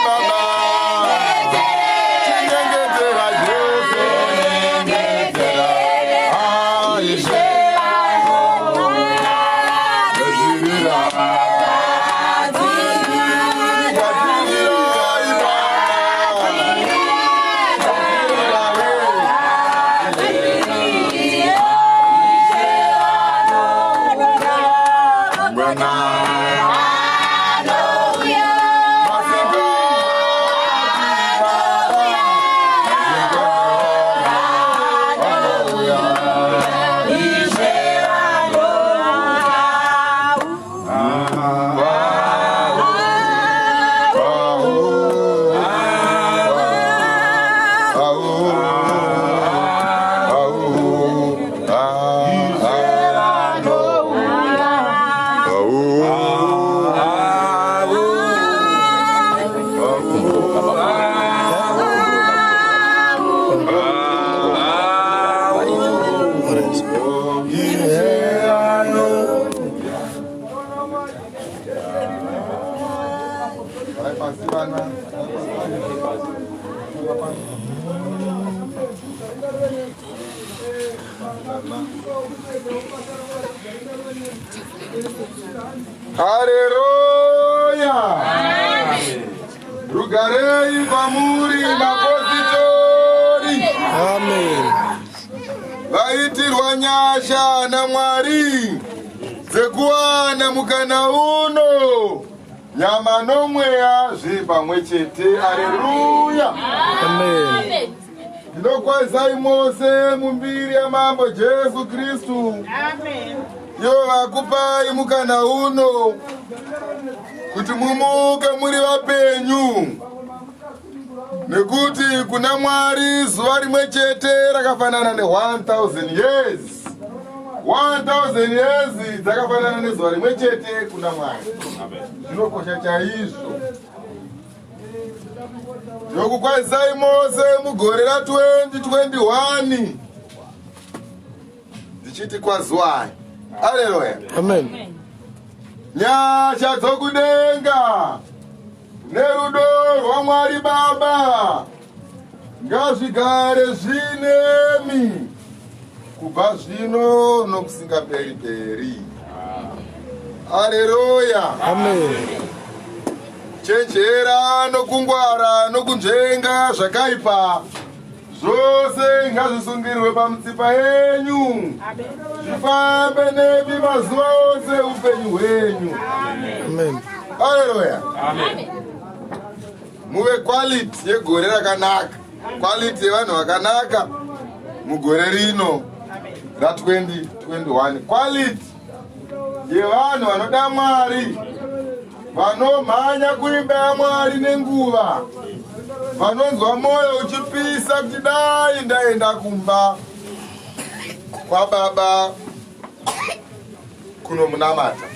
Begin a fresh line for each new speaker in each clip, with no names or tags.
Baba. Chinyengetera Jesu, nyengetera. Ah, Ishe. Gadzirira. Gadzirirai Baba. Gadzirira, hey. Mwana. Masika. Baba. Anouya. Haleluya! Rugarei kwamuri mapositori.
Amen.
Vaitirwa nyasha naMwari dzekuwana mukana uno, nyama nomweya zviri pamwe chete. Aleluya!
Amen.
Ndinokwazisai mose mumbiri yaMambo Jesu Kristu. Ivo vakupai mukana uno kuti mumuke muri vapenyu, nekuti kuna Mwari zuva rimwe chete rakafanana ne1000 years, 1000 years dzakafanana nezuva rimwe chete kuna Mwari. Zvinokosha chaizvo. Ndokukwazisai mose mugore ra2021 ndichiti kwaziwai. Aleluya!
Amen.
Nyasha dzokudenga nerudo rwaMwari Baba ngazvigare zvinemi kubva zvino nokusingaperi peri. Aleluya!
Amen.
Chenjera nokungwara nokunzvenga zvakaipa zvose ngazvisungirirwe pamutsipa yenyu, zvifambe nemi mazuva ose upenyu hwenyu.
Amen.
Aleluya! Muve quality yegore rakanaka, quality yevanhu vakanaka mugore rino ra2021, quality yevanhu vanoda Mwari, vanomhanya kuimba yaMwari nenguva, vanonzwa mwoyo uchipisa kuti dai ndaenda kumba kwababa kunomunamata.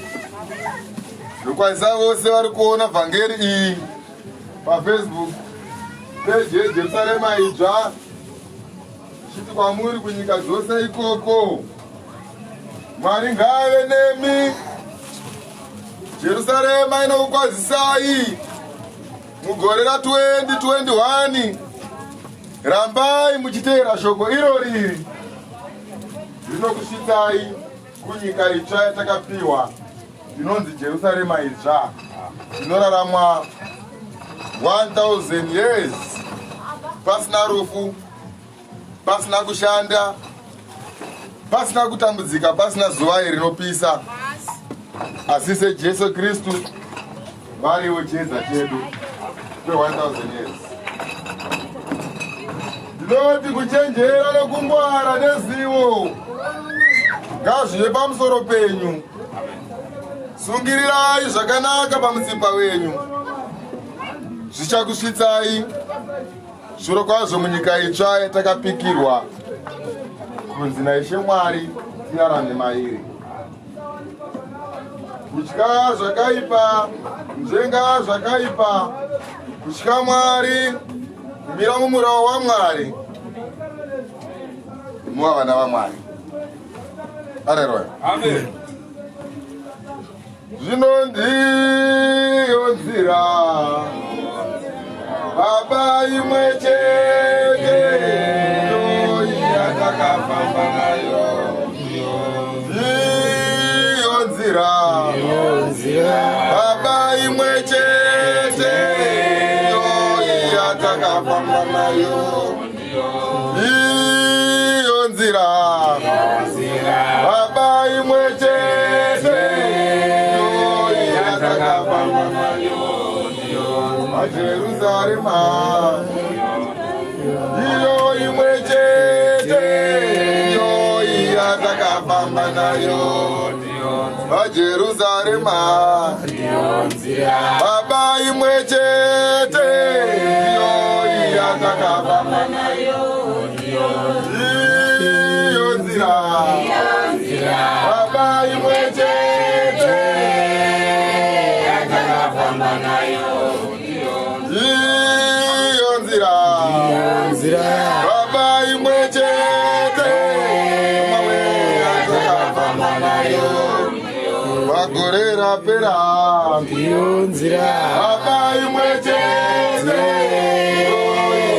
Ndokwanisa vose vari kuona vhangeri iyi paFacebook page yeJerusarema Idzva, chiti kwamuri kunyika dzose ikoko, Mwari ngaave nemi. Jerusarema inokukwazisai mugore ra2021. Rambai muchiteera shoko irori iri, rinokusvitsai kunyika itsva yatakapiwa inonzi Jerusarema Idzva, inoraramwa 1000 years pasina rufu, pasina kushanda, pasina kutambudzika, pasina zuva iri rinopisa, asi seJesu Kristu variwo chiedza chedu kwe1000 years. Ndinoti kuchenjera nokungwara nezivo ngazvive pamusoro penyu. Sungirirai zvakanaka pamutsipa wenyu, zvichakusvitsai zviro kwazvo munyika itsva yatakapikirwa kunzi naIshe Mwari tirarame mairi. Kutya zvakaipa, nzvenga zvakaipa, kutya Mwari, kumira mumurawo waMwari, muva vana vaMwari. Areroya!
Amen.
Zvino ndiyo nzira. Baba imwe chete yatakafamba nayo, iyo nzira. Baba imwe chete yatakafamba nayo, iyo nzira. Baba imwe chete yatakafamba nayo paJerusarema, iyo imwe chete iyo yatakafamba nayo paJerusarema. Baba imwe chete iyo yatakafamba nayo, iyo nzira. Baba imwe chete yatakafamba nayo, iyo nzira. Baba imwe chete yatakafamba nayo pagore rapera.
Ndiyo nzira.
Baba imwe chete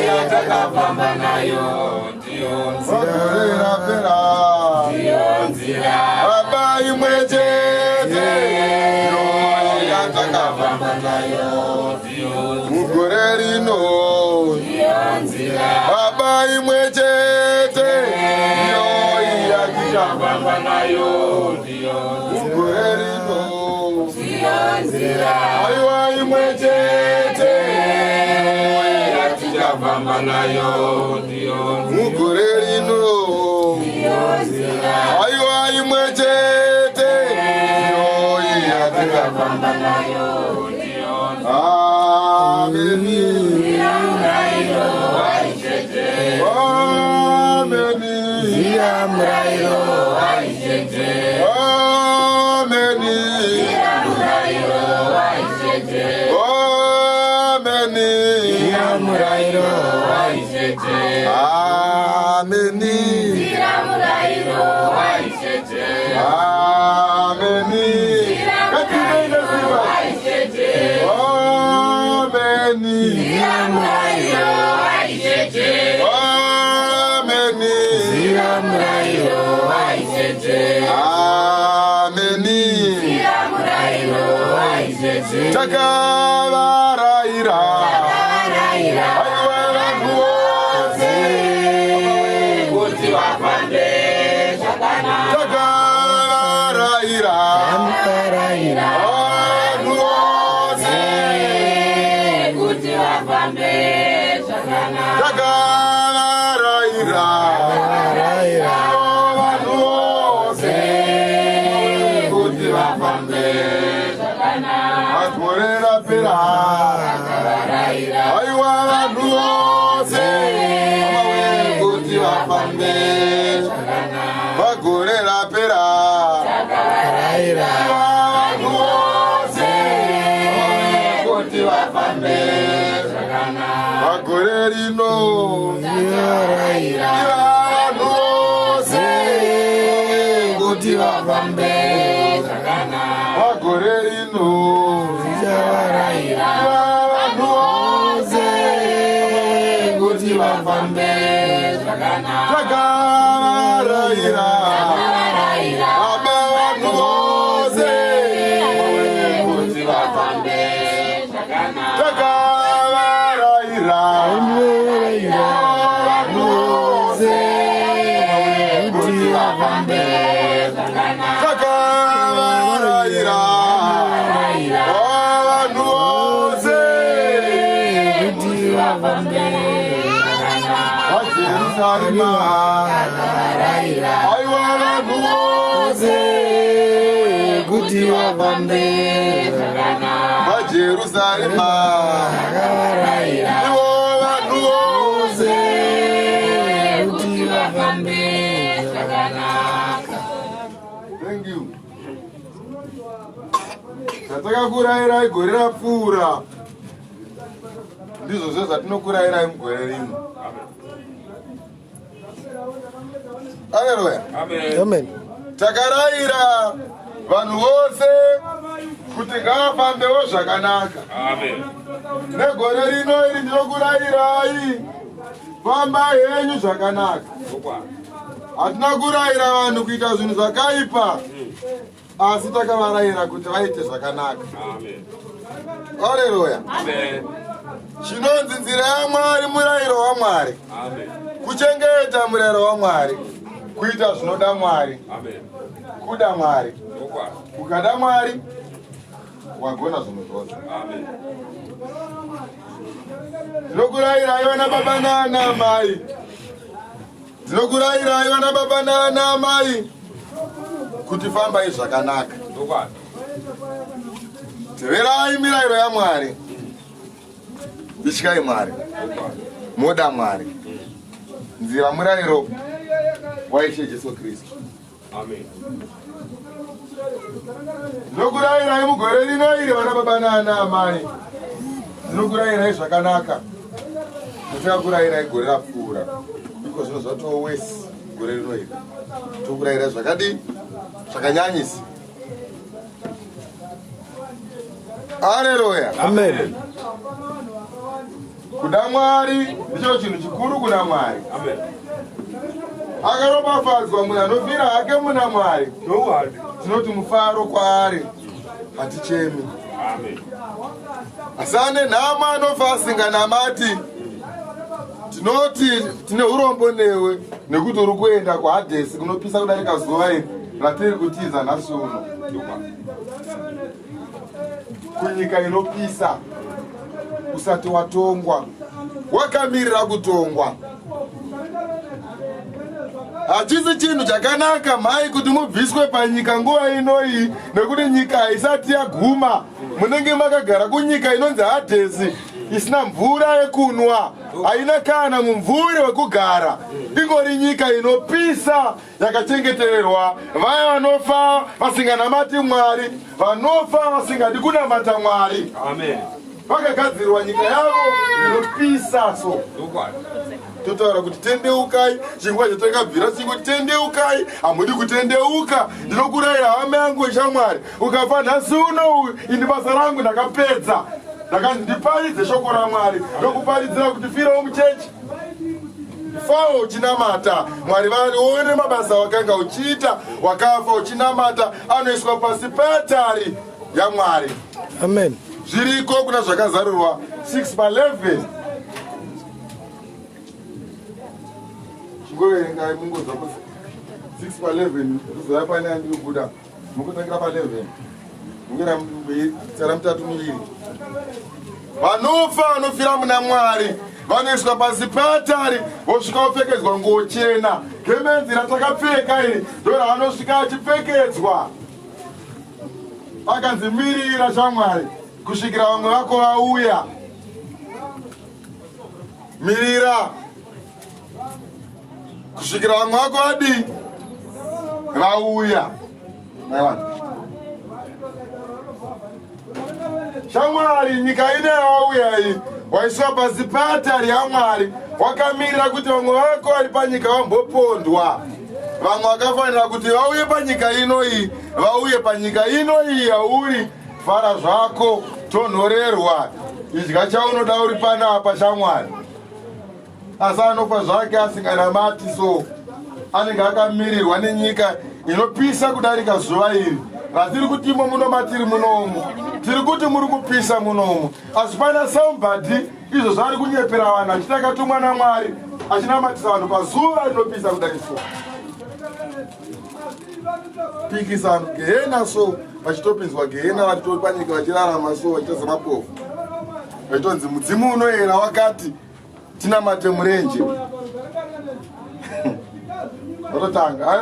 yatakafamba nayo pagore rapera. Baba imwe chete yatakafamba nayo mugore rino. Baba imwe chete iyo yatichafamba nayo mugore rino. Aiwa, imwe chete yatichafamba nayo mugore rino. Aiwa, imwe chete iyo yatichafamba nayo. Ameni, ameni.
Ziya murayiro.
Ameni, ameni.
Ziya murayiro.
Ameni, ameni. Ngatiende simba. Ameni, ameni.
Ziya murayiro.
Ameni. Takavarayira, aiwa, vanhu vose
kuti vafambe zvakanaka.
Takavarayira
Amurayira
vanhu vose
kuti vafambe zvakanaka.
Takavarayira
Varayira
vanhu vose kuti vafambe pagore rapera. Aiwa, vanhu vose kuti vafambe pagore rapera.
Varayira
Vanhu vose kuti vafambe pagore rino.
Varayira
Vanhu vose
kuti vafambe
pagore rino.
Varayira
Vanhu vose
kuti vafambe.
Takavarayira, Baba, vanhu vose kuti vafambe. Takavarayira
Varayira
vanhu vose
kuti vafambe.
Takavarayira vanhu vose
kuti vafambe.
VaJerusarema.
Varayira
Aiwa, vanhu vose
kuti vafambe.
VaJerusarema.
Varayira
Ivo vanhu vose
kuti vafambe.
Thank you. Zvatakakurayirai gore rapfuura ndizvozvo zvatinokurayirai mugore rino. Aleluya.
Amen.
Takarayira. Vanhu vose kuti ngavafambewo zvakanaka. Negore rino iri ndinokurayirai, fambai henyu zvakanaka. Hatina kurayira vanhu kuita zvinhu zvakaipa, asi takavarayira kuti vaite zvakanaka. Aleluya. Chinonzi nzira yaMwari murayiro waMwari, kuchengeta murayiro waMwari, kuita zvinoda Mwari, kuda Mwari. Ukada Mwari wagona zvinhu zvose. Ndinokurayirai vana baba naana mai, ndinokurayirai vana baba naana mai kuti fambai zvakanaka, teverai mirayiro yaMwari, ityai Mwari, moda Mwari. Nzira murayiro waIshe Jesu Kristu. Ndinokurayirai mugore rino iri vana baba naana amai, ndinokurayirai zvakanaka ndakakurayirai gore rapfuura, iko zvino zvatoo wesi gore rino iri tokurayirai zvakadii zvakanyanyisa. Aleluya,
amen.
Kuda Mwari ndicho chinhu chikuru kuna Mwari. Akaropafadzwa munhu anofira hake muna Mwari. Tinoti mufaro kwaari, hatichemi. Asi ane nhamo anofa asinganamati. Tinoti tine urombo newe nekuti uri kuenda kuHadhesi kunopisa kudarika zuva iri ratiri kutiza nhasi uno, kunyika inopisa, usati watongwa, wakamirira kutongwa. Hachisi chinhu chakanaka mhai kuti mubviswe panyika nguva inoyi, nekuti nyika haisati yaguma. Munenge makagara kunyika inonzi Hadhesi, isina mvura yekunwa, haina kana mumvuri wekugara, ingori nyika inopisa yakachengetererwa vaya vanofa vasinganamati Mwari, vanofa vasingadi kunamata Mwari. Vakagadzirwa nyika yavo inopisa. So totaura kuti tendeukai, chingwa chatakabvira chingoti tendeukai, hamudi kutendeuka. Ndinokurayira hama yangu, shamwari, ukafa nhasi uno uyu, ini basa rangu ndakapedza, ndakanzi ndiparidze shoko raMwari, ndokuparidzira kuti firawo muchechi, fawo uchinamata Mwari, vaone mabasa wakanga uchiita. Wakafa uchinamata, anoiswa pasi peatari yaMwari.
Amen.
Zviriko kuna Zvakazarurwa 6 pa 11. Chingoverengai mungonzwa kuti 6 pa 11 kuzouya pane andiri kubuda, mukutangira pa 11, mungera tsara mutatu miviri. Vanofa vanofira muna Mwari vanoiswa pasi peatari, vosvika vopfekedzwa nguo chena. Gemenzi ratakapfeka iri ndo raanosvika achipfekedzwa, akanzi mirira shamwari kusvikira vamwe vako vauya, mirira kusvikira vamwe vako vadii vauya. Maiwana shamwari, nyika ine yawauya iyi, waiswa pasi peatari yaMwari, wakamirira kuti vamwe vako vari panyika vambopondwa. Vamwe vakafanira kuti vauye panyika ino iyi, vauye panyika ino iyi yauri. Fara zvako, tonhorerwa, idya chaunoda uri panapa shamwari. Asi anofa zvake asinganamati so anenge akamirirwa nenyika inopisa kudarika zuva iri ratiri kutimo muno matiri munomu. Tiri kuti muri kupisa munomu, asi pana somebody izvo zvaari kunyepera vanhu achiti akatumwa naMwari, achinamatisa vanhu pazuva rinopisa kudai. So pikisano gehena, so vachitopinzwa gehena varitori panyika vachirarama, so vachiita semapofu, vachitonzi mudzimu unoyera wakati tinamate murenje, vatotanga.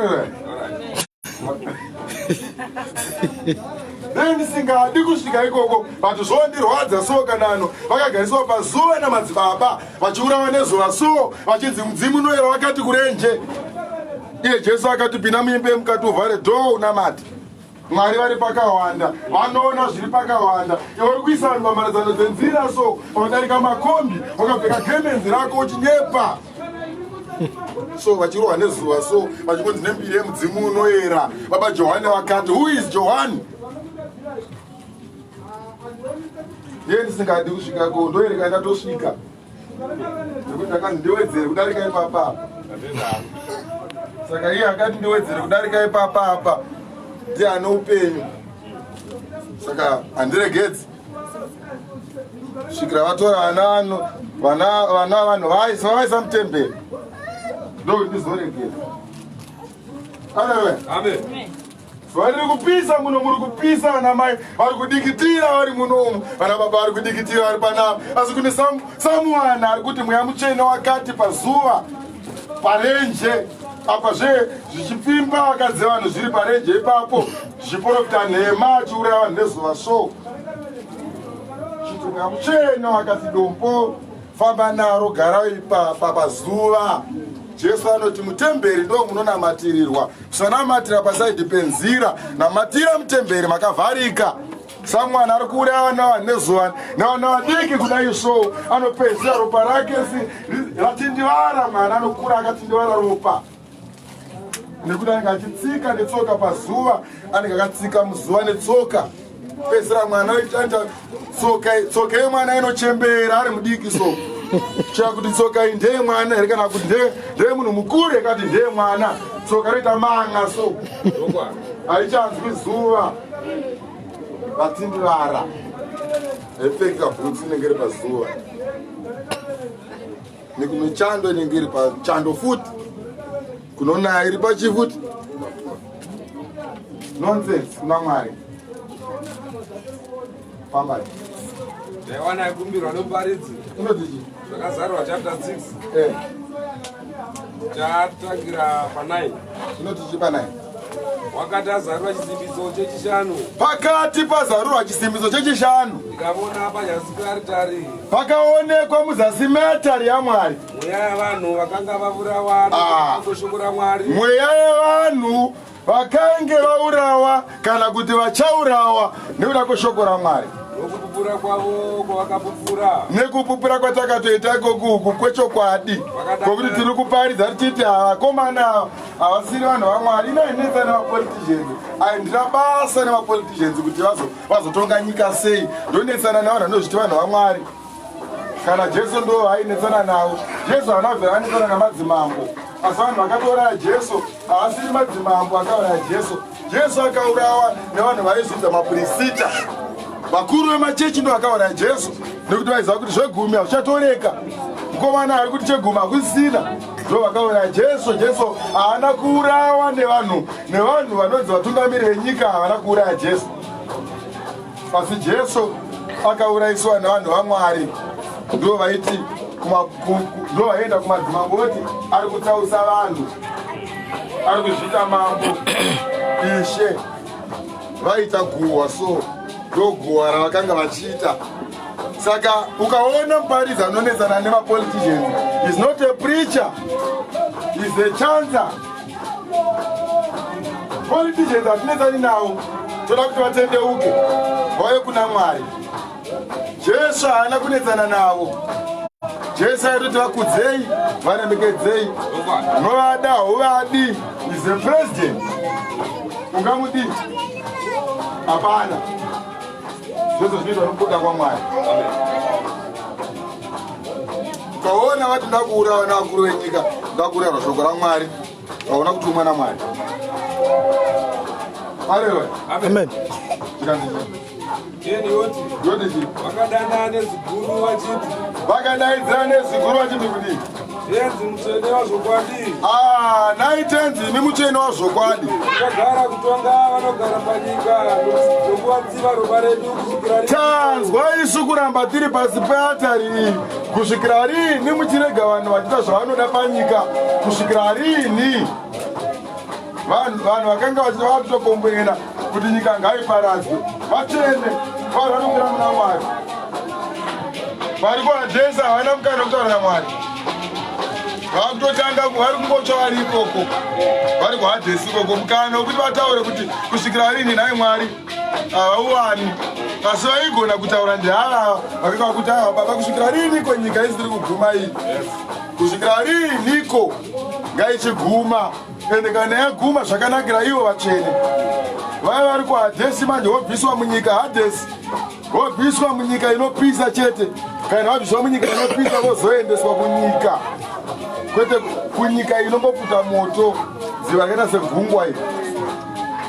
Dai ndisingadi kusvika ikoko, but zvondirwadza. So kanano vakagariswa pazuva namadzibaba vachiurawa nezuva, so vachinzi mudzimu unoyera wakati kurenje, iye Jesu akati pinda muimba yemukati, uvhare dhoo, unamate Mwari. Vari pakawanda, vanoona zviri pakawanda. Iwe uri kuisa vanhu pamharadzano dzenzira, so panodarika makombi wakapfeka gemenzi rako uchinyepa. So vachirohwa nezuva so vachingonzi nembiri yemudzimu unoyera. Baba Johani vakati, who is Johani? Ndiye ndisingadi kusvika ko ndoereka ndatosvika. Nekuti ndakanzi ndiwedzere kudarika ipapa apa. Saka iye akati ndiwedzere kudarika ipapa apa ndiye ane upenyu. Saka handiregedzi. Svikira vatora vana vano vana vana vanhu vaisa vavaisa mutemberi. Ndokuti ndizoregedza. Amen.
Amen.
Vari kupisa muno, muri kupisa vana mai vari kudikitira vari munomu, vana baba vari kudikitira vari panapa, asi kune samuwana ari kuti mweya mutsvene wakati pazuva parenje apa zve zvichipfimba vakadzi vanhu zviri parenje ipapo zvichiporofita nhema achiuraya vanhu nezuva so chiti mweya mutsvene wakati dombo Famba naro, garai pazuva. Jesu anoti mutemberi ndo munonamatirirwa. Usanamatira pasaidhi penzira, namatira mutemberi makavharika. Samwana ari kuuraya vana vanhu nezuva nevana vadiki kudai so anopedzisira ropa rake ratindivara. Mwana anokura akatindivara ropa nekuti anenge achitsika netsoka pazuva, anenge akatsika muzuva netsoka. Pedzisira mwana anoita tsoka, tsoka yemwana inochembera ari mudiki so chaya kuti tsoka iyi ndeye mwana here kana kuti ndeye munhu mukuru here kana kuti ndeye mwana. Tsoka roita manga so haichanzwi zuva vatindivara haipfeki kabhutsu inenge iri pazuva nekumichando inenge iri pachando futi kunonaya iri pachi futi nonsense kuna Mwari. Fambai.
Ndaiwana yakumbirwa nomuparidzi.
Inoti chii?
Zvakazarurwa chapter 6. Chatangira pa 9.
Inoti chii pa 9?
Wakati azarura chisimbiso chechishanu.
Pakati pazarurwa chisimbiso chechishanu.
Ndikavona panyasi pearitari.
Pakaonekwa muzasi meatari yaMwari.
Mweya yavanhu vakanga vavurawa nokushoko raMwari.
Mweya yevanhu vakange vaurawa kana kuti vachaurawa nekuda kweshoko raMwari.
Nokupupura kwavo kwavakapupura.
Nekupupura kwatakatoita ikoku uku kwechokwadi. Kwokuti tiri kuparidza tichiti vakomana havasiri vanhu vaMwari. Ino inetsa nemapoliticians. Handina basa nemapoliticians kuti vazotonga nyika sei. Ndonetsana nevanhu vanozviti vanhu vaMwari. Kana Jesu ndo vainetsana navo. Jesu haana kubvira anetsana namadzimambo. Asi vanhu vakatouraya Jesu havasiri madzimambo akauraya Jesu. Jesu akaurawa nevanhu vaizvidza mapurisita. Vakuru vemachechi ndo vakauraya Jesu nekuti vaiziva kuti zvegumi hazvichatoreka. Mukomana ari kuti chegumi hakusisina. Ndo vakauraya Jesu. Jesu haana kuurawa nevanhu nevanhu vanonzi vatungamiri venyika havana kuuraya Jesu. Asi Jesu akaurayiswa nevanhu vaMwari ndo vaiti ndo vaienda kumadzimambo voti ari kutsausa vanhu, ari kuzviita mambo ishe. Vaita guhwa so ndo guhwa ravakanga vachiita. Saka ukaona muparidzi anonetsana nemapoliticians is not a preacher, is a chancer. Politicians hatinetsani navo, toda kuti vatendeuke vauye kuna Mwari. Jesu haana kunetsana navo. Jesu aitoti vakudzei, varemekedzei, novada hauvadi. Is a president, ungamudii? Hapana. Zvose zvinoitwa nokuda kwaMwari. Ukaona vati ndakuurawa nevakuru venyika, ndakuurayirwa shoko raMwari, vaona kuti umwana Mwari. Haleluya.
Amen.
Chikanzi
Yeni yoti
yoti chii?
Vakadana nezwi guru vachiti.
Vakadaidzira nezwi guru vachiti kudii?
Tenzi mutsvene wazvokwadi.
Nhai Tenzi, imi mutsvene wazvokwadi.
Vakagara kutonga vanogara panyika nokuvatsiva ropa redu kusvikira rini.
Tanzwa isu kuramba tiri pasi peatari iyi kusvikira rini, muchirega vanhu vachiita zvavanoda panyika kusvikira rini? Vanhu vakanga vachitokomboena kuti nyika ngaiparadzwe. Vatsvene vanhu vanokwira muna Mwari vari kuadhesa havana mukana wekutaura naMwari. Vakutotanga vari kungotsva vari ikoko, vari kuhadhesi ikoko, mukana wekuti vataure kuti kusvikira rini nhai Mwari havauwani. Asi vaigona kutaura ndeava vakanga vakuti ava baba kusvikira rini ko nyika isiri kuguma iyi. Kusvikira riiniko ngaichiguma. Ende kana yaguma zvakanakira ivo vatsvene. Vaya vari kuHadhesi manje vobviswa munyika Hadhesi. Vobviswa munyika inopisa chete. Kana vabviswa munyika inopisa vozoendeswa kunyika. Kwete kunyika inongopfuta moto. Dziva rakaita segungwa iri.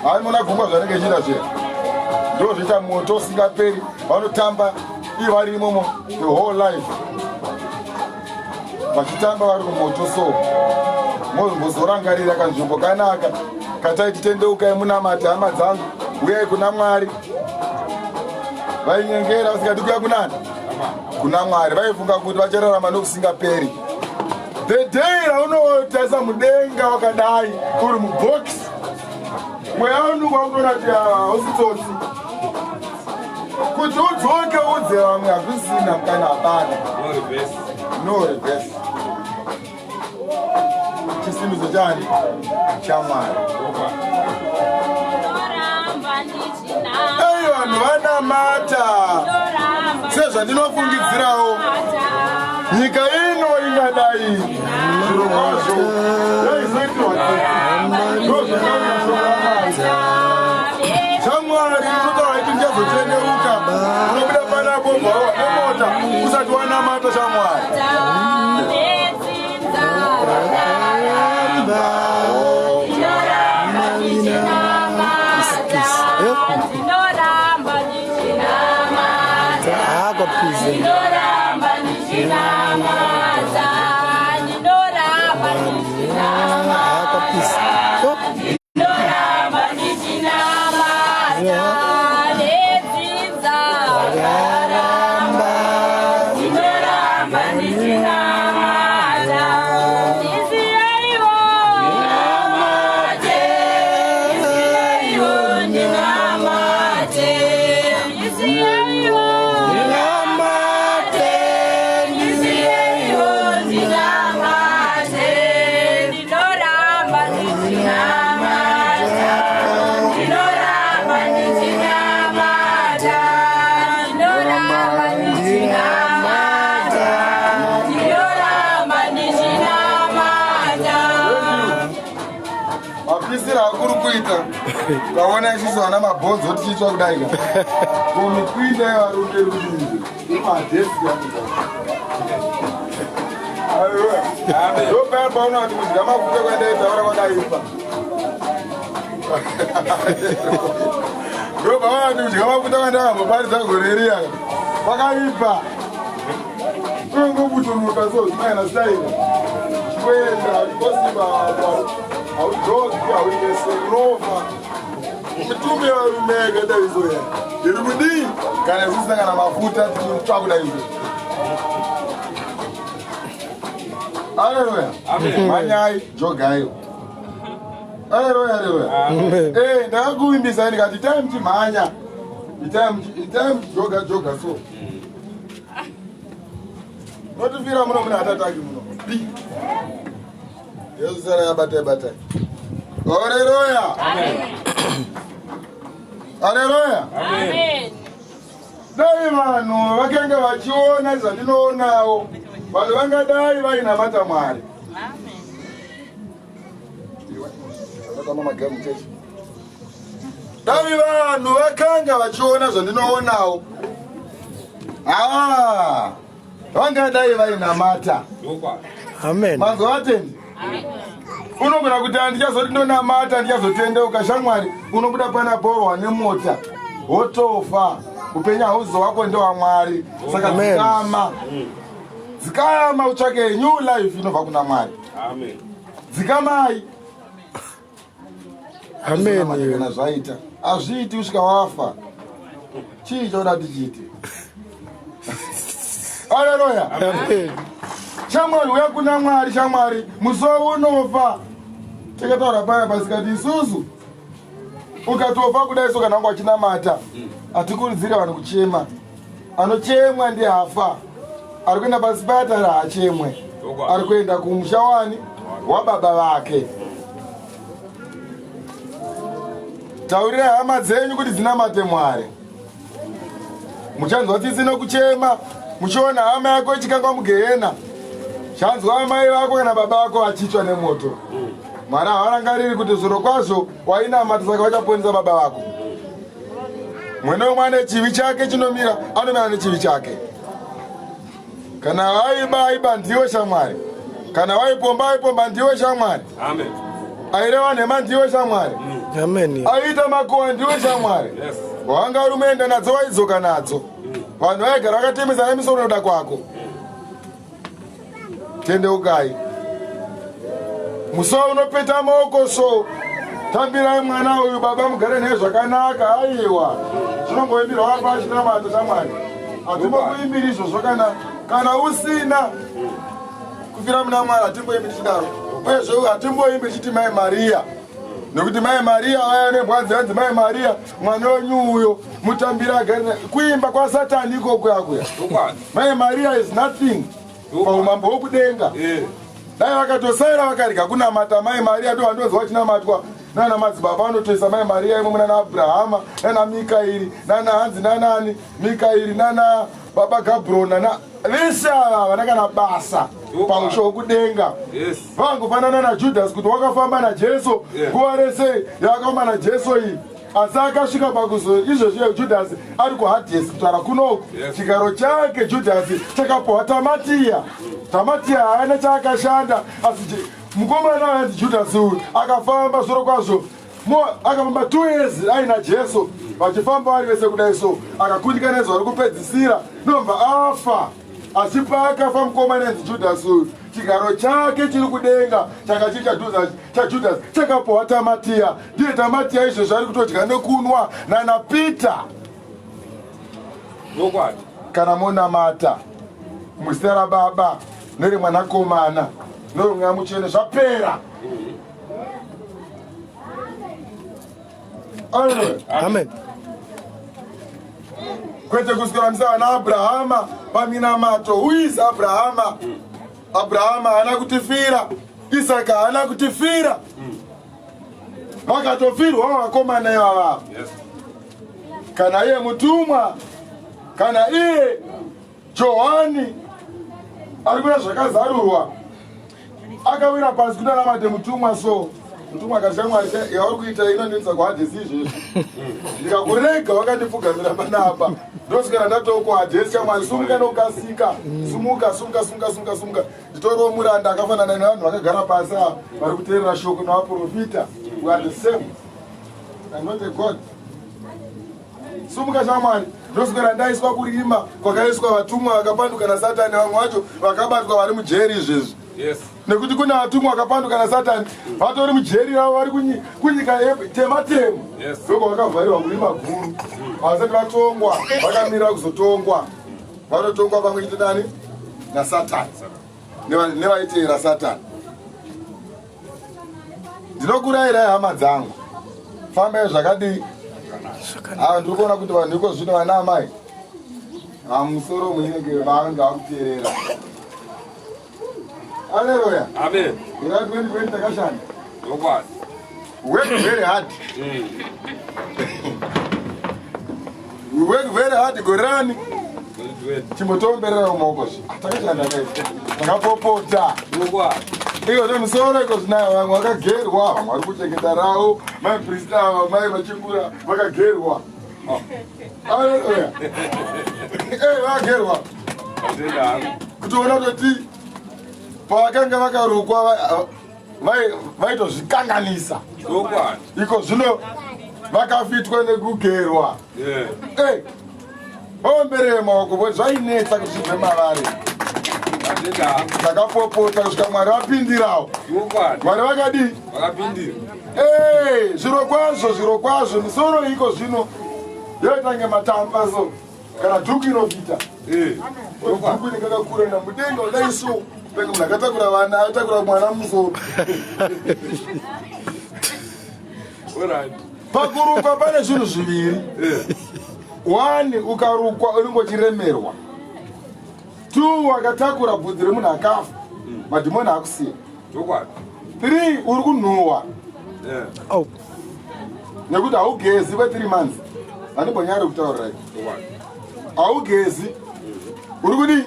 Hayi muna gungwa zvanenge ichiita zviya. Ndozviita moto usingaperi. Vanotamba ivo vari imomo the whole life. Vachitamba vari kumoto so. Mozombozorangarira kanzvimbo kanaka kataiti tendeukai munamate hama dzangu uyai kuna Mwari. Vainyengera vasingadi kuya kunani? Kuna Mwari. Vaifunga kuti vachararama nokusingaperi. The day raunotarisa mudenga wakadai uri mubox, mweya unuka unoona kuti hausi tsotsi. Kuti udzoke udze vamwe hazvisina kana hapana.
No reverse.
No reverse. Chisimbiso chani? ChaMwari. Ei vanhu vanamata sezvandinofungidzirawo nyika ino ingadai zviro kwazvo yaizoitirwa tsitsi. Ndozvakaita Shamwari unotaura kuti ndichazotendeuka, unobuda panapo bvawa nemota usati wanamata shamwari. Mapisira akuri kuita ukaona isusu vana mabhonzo tichiitsva kudai ka kumikwinda yevarume rudii imadhesi ndopaya paona kuti kudya mafuta kwandaitaura kwakaipa. Ndopaona kuti kudya mafuta kwandakamboparidza gore riya kwakaipa. Unongobutunuka so zvimaina staira kuenda kosimba, haujogi, hauendese unofa. Mitumbi yevarume yakaita izoya iri kudii kana isusu kana mafuta tinotsva kudai izvo. Aleluya. Manyai, jogai. Aleluya, aleluya. Eh, ndakakuvimbisai ndikati itai muchimhanya, itai muchijoga joga so. Notifira muno mune hatataki muno. Bi. Yesu sara yabatai batai. Aleluya. Aleluya. Dai vanhu vakanga vachiona zvandinoonawo, vanhu vangadai vainamata Mwari. Dai vanhu vakanga vachiona zvandinoonawo, ah, vangadai vainamata.
Amen.
Manzwa vatendi? Unogona kuti handichazoti ndonamata, ndichazotendeuka. Shamwari, unobuda panaporwa nemota wotofa. Upenyu hauzi wako, ndewaMwari. Saka
Amen.
dzikama, dzikama, utsvake new life inobva kuna Mwari.
Amen.
Dzikamai.
Amen.
Kana zvaita hazviiti kusvika wafa. Chii chauda tichiite? Aleluya.
Amen.
Shamwari, uya kuna Mwari. Shamwari, musi waunofa, takataura paya pasikati isusu, ukatofa kudai so kana wangu achinamata, hatikurudzire vanhu kuchema. Anochemwa ndiye afa. Ari kuenda pasi paatara haachemwe, ari kuenda kumusha wani wababa vake. Taurirai hama dzenyu kuti dzinamate Mwari. Muchanzwa tsitsi nokuchema muchiona hama yako ichikangwa mugehena. Chanzwa amai vako kana baba vako vachitsva nemoto. Mwari havarangariri kuti zviro kwazvo wainamata saka vachaponesa baba vako. Mwene wemwe ane chivi chake chinomira, anomira nechivi chake. Kana vaiba aiba ndiwe shamwari. Kana vaipomba aipomba ndiwe shamwari.
Amen.
Aireva nhema ndiwe shamwari.
Amen.
Aiita makuwa ndiwe shamwari.
Yes.
Wanga uri muenda nadzo waidzoka nadzo. Vanhu vaigara vakatemesana misoro nokuda kwako. Tendeukai. Musi unopeta maoko so tambirai mwana uyu baba mugare naye zvakanaka. Aiwa, zvinongoimbirwa apa achinamata shamwari. Hatimbokuimbiri izvozvo kana kana usina kufira muna Mwari, hatimboimbi tichidaro. Uyezve hatimboimbi tichiti Mai Maria, nekuti Mai Maria vaya nembwa dzinonzi Mai Maria, mwana wenyu uyo mutambira agare naye. Kuimba kwaSatani ikoko yakuya.
Chokwadi.
Mai Maria is nothing paumambo hwokudenga. Dai vakatosaira vakarega kunamata Mai Maria, ndo vandonzwa vachinamatwa nana madzibaba vanotoisa Mai Maria imo munana Abrahama nana Mikairi nana hanzi nanani Mikairi nana baba Gabriel nana vese ava havana kana basa paushe hwokudenga.
Yes.
Vangofanana naJudas kuti wakafamba naJesu nguva rese yaakafamba naJesu iyi, asi akasvika pakuzo izvezvi Judhasi ari kuHadhesi kutaura kunoku. Chigaro chake Judhasi chakapuhwa Tamatiya. Tamatiya haana chaakashanda, asi mukomana anzi Judhasi uyu akafamba zviro kwazvo akafamba 2 years aina Jesu, vachifamba vari vese kudai so, akakundikana zuva rekupedzisira ndobva afa. Asi paakafa mukomana anzi Judhasi uyu, chigaro chake chiri kudenga changa chiri chaJudhasi chakapuhwa Tamatiya. Ndiye Tamatiya izvezvi ari kutodya nekunwa nana Peter.
Chokwadi.
Kana monamata muzita raBaba neremwanakomana noromweya mutsvene, zvapera. Amen.
Amen.
Kwete kuswera musa vana Abrahama paminamato. Who is Abrahama? Abrahama haana kutifira, Isaka haana kutifira, vakatofirwa vakomana ivava.
Yes.
Kana iye mutumwa, kana iye Johani ari kuda zvakazarurwa, akawira pasi kuti anamate mutumwa. So mutumwa akati, shamwari, yauri kuita inondinza kuHadhesi izvezvi. Ndikakurega wakandipfugamira panapa, ndosvikana ndatoo kuHadhesi. Shamwari, sumuka nokukasika, sumuka, sumuka, sumuka, sumuka, sumuka. Nditoriwo muranda akafanana nevanhu vakagara pasi ava vari kuteerera shoko nevaprofita. We are the same. I'm not a god. Sumuka shamwari, ndoswera ndaiswa kurima kwakaiswa vatumwa vakapanduka naSatani. Vamwe vacho vakabatwa vari mujeri izvezvi.
Yes.
Nekuti kune vatumwa vakapanduka naSatani vatori mujeri ravo, vari kunyika yetematema.
Yes.
Ndoko vakavharirwa kurima guru, havasati vatongwa, vakamira kuzotongwa. Vanotongwa pamwe chete nani? NaSatani nevaiteera Satani. Ndinokurayirai hama dzangu, fambai zvakadii. Ah, ndiri kuona kuti vanhu iko zvino vana amai hamusoro munenge vange vakuteerera. Aleluya.
Amen.
Ira 2020 takashanda.
Chokwadi.
Work very hard. We work very hard. Gore rani?
2020.
Chimbotomberera mumaoko zve. Takashanda nei? Takapopota.
Chokwadi.
Iko nemusoro iko zvinayo, vamwe vakagerwa, vamwe vari kuchengeta ravo. Mai Prista ava, mai vachingura vakagerwa. Aleluya. Vakagerwa.
Ndenda hangu.
Kutoona kutoti pavakanga vakarukwa vaitozvikanganisa.
Chokwadi.
Iko zvino vakafitwa nekugerwa. Eh, vaomberere maoko vo zvainetsa kuti zvibve mavari.
Ndenda hangu.
Takapopota kusvika Mwari vapindirawo.
Chokwadi.
Mwari vakadii?
Vakapindira.
Eh, zviro kwazvo, zviro kwazvo, misoro iko zvino yoitange matamba so kana dhuku inofita. Dhuku inenge kakura namudenga udai so, penge munhu akatakura vana, atakura mwana mumusoro.
Alright.
Pakurukwa pane zvinhu zviviri. One, ukarukwa unenge uchiremerwa. Two, wakatakura bvudzi remunhu akafa, madhimoni akusiya.
Chokwadi.
Three, uri kunhuhwa
Oh.
nekuti haugezi kwe3 months. Handimbonyari kutaurirai.
Chokwadi.
Haugezi, uri kudii?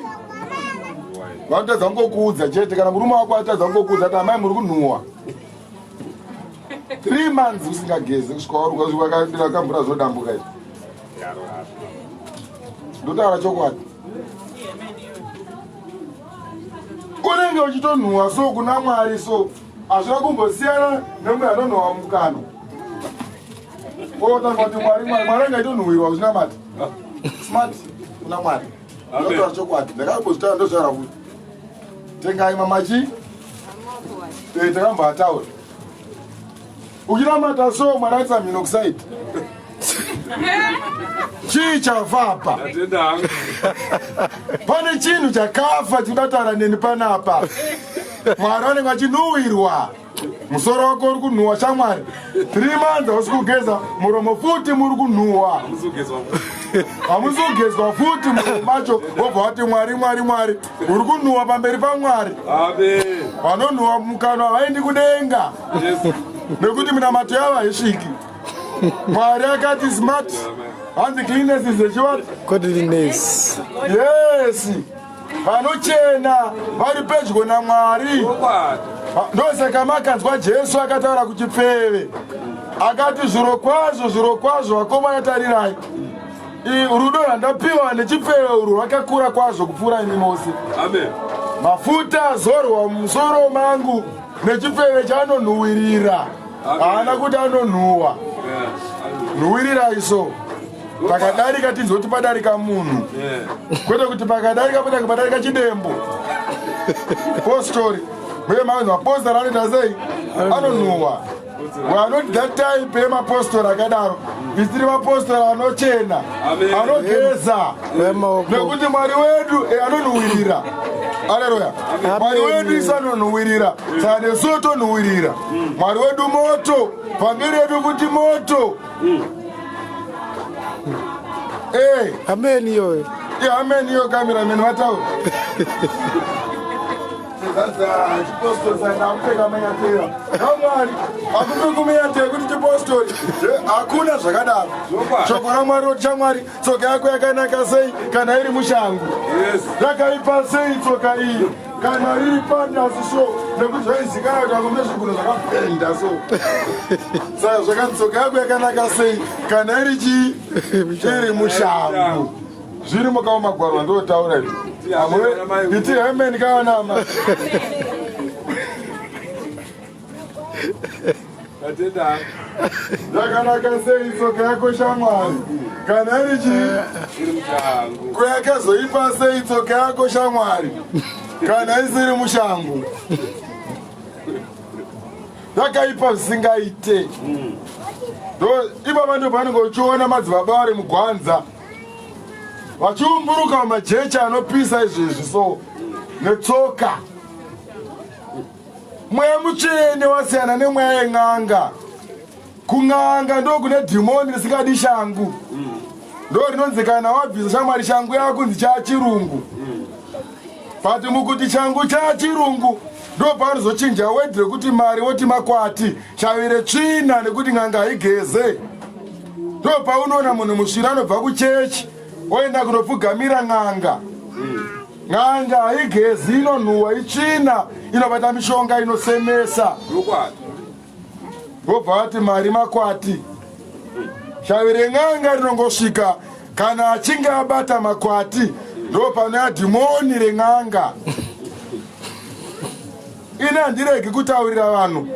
Vanotadza kungokuudza chete kana murume wako atadza kungokuudza kuti amai muri kunhuwa. 3 months usingagezi kusvika waruka wakadira kamvura zvodambuka izvi. Ndotaura chokwadi. Unenge uchitonhuwa so kuna Mwari so hazvina kumbosiyana nemwe anonhuwa mukanwa. Otanga kuti Mwari Mwari Mwari angaitonhuwirwa uchinamata. Smart kuna Mwari. Ndotaura chokwadi. Ndakambozvitaura ndozvara kuti tengai mamachi eh, takamboataura. Uchinamata so Mwari aitsa mhino kusaidi. Chii chafapa? Pane chinhu chakafa chinotaura neni panapa. Mwari vanenge vachinhuwirwa. Musoro wako uri kunhuwa shamwari. 3 months hausi kugeza muromo futi muri kunhuwa. Hamusi kugezwa futi muromo macho wobva wati Mwari Mwari Mwari. Uri kunhuwa pamberi paMwari.
Amen.
Vanonhuwa mukanwa havaendi kudenga.
Yes.
Nekuti minamato yavo haisviki. Mwari akati smart. Hanzi cleanness is a chiwat.
Godliness.
Yes. Vanochena vari pedyo naMwari. Ndosaka makanzwa Jesu akataura kuchipfeve. Akati zvirokwazvo zvirokwazvo vakomana tarirai. Rudo rwandapiwa nechipfeve urwu rwakakura kwazvo kupfuura imi mose.
Amen.
Mafuta azorwa mumusoro mangu nechipfeve chanonhuwirira. Haana kuti anonhuwa. Nhuwirira iso. Pakadarika tinzwe kuti padarika munhu. Kwete kuti pakadarika padarika padarika chidembo. Postori. Muye maanzi mapostori anoita sei? Anonhuwa. We are not that type yemapostori akadaro. Isiri mapostori anochena, anogeza. Nekuti Mwari wedu eh, anonhuwirira. Aleluya. Mwari wedu isu anonhuwirira. Saka nesuwo tonhuwirira. Mwari wedu moto, vhangeri yedu kuti moto. Eh.
Amen iyoyo.
Yeah, amen iyo cameraman vataura. Chipostori saka akupfeka manyatera. Ramwari akupfeka kumenyatera kuti chipostori. Hakuna zvakadaro. Shoko raMwari roti chamwari tsoka yako yakanaka sei kana iri mushango.
Yes.
Yakaipa sei tsoka iyi kana riri pandasi so nekuti zvaizikanwa kuti akombe zviguno zvakapenda so. Saka zvakanzi tsoka yako yakanaka sei kana iri chii iri mushango. Zviri mukawo magwaro ndotaura izvi. Amwe iti amen kana ama.
Tatenda.
Yakanaka sei tsoka yako shamwari kana iri chii
Iri mushango.
Ko yakazoipa sei tsoka yako shamwari kana isiri mushango? Yakaipa zvisingaite. Ndo ipapa ndipo panenge uchiona madzibaba vari mugwanza vachiumburuka mumajecha anopisa izvezvi so netsoka. Mweya mutsvene wasiyana nemweya yen'anga. Kun'anga ndokune dhimoni risingadi shangu. Ndo rinonzi kana wabvisa shamwari shangu yakunzi chachirungu. But mukuti shangu chachirungu ndo paanozochinja wedhi rekuti mari woti makwati chavire tsvina nekuti n'anga haigeze. Ndo paunoona munhu musvina anobva kuchechi oenda kunopfugamira n'anga. N'anga haigezi inonhuwa itsvina inobata mishonga inosemesa. Vobva vati mari makwati. Shavi ren'anga rinongosvika kana achinge abata makwati ndo pane dhimoni ren'anga. Ini handiregi kutaurira vanhu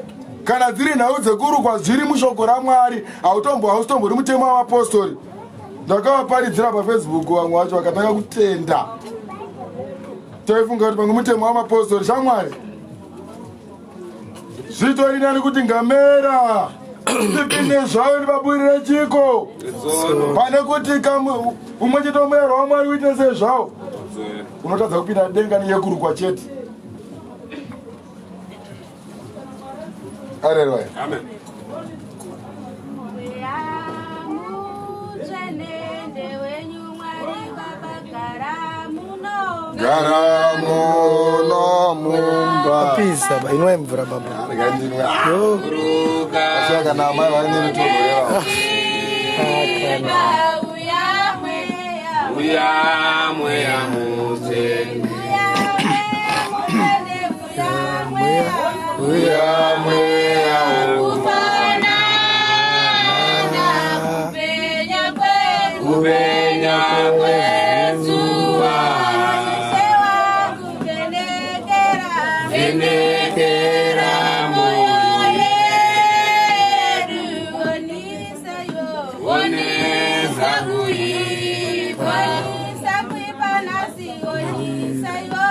kana dziri nhau dzekurukwa zviri mushoko raMwari hautombo hausitombori mutemo wavapostori. Ndakavaparidzira paFacebook vamwe vacho vakatanga kutenda. Taifunga kuti pamwe mutemo wamapostori shamwari. Zvitori nani kuti ngamera tipinde zvayo ndivaburire chiko pane kuti umwe chete womurayiro waMwari uite sezvawo unotadza kupinda denga neyekurukwa chete. Haleluya.
Amen.
Gara muno mumba.
Pisa ba inwai mvura baba.
Regai ndinwe.
Yo.
Asi kana amai vaine mitongo yavo.
Uya mweya mutsvene.
Uya mweya
Kufanana kupenya
Kupenya kwezuva.
Ishe wangu venekera
Venekera
moyo yedu onisa yo
Onesa
kuipa onisa kuipa nasi onisa yo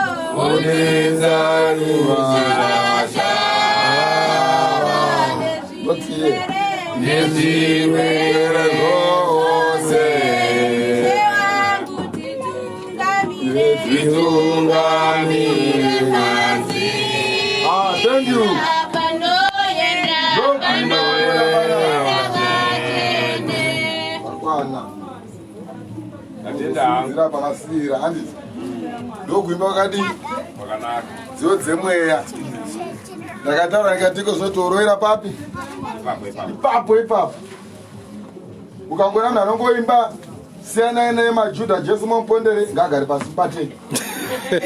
Onesa Nezvirwere zvose.
Ishe wangu titungamire
Titungamire. Ah, thank you.
Panoyenda vatsvene.
Kwana.
Tatenda hangu.
Nzira pakasiyira handiti ndokuimba kwakadii
Kwakanaka.
dziyo dzemweya ndakataura ndikatiko zvinoti papi
Ipapo ipapo.
ipapo ipapo ukangoona munhu anongoimba siyanai naye majudha Jesu mumupondere ngaagare pasi patei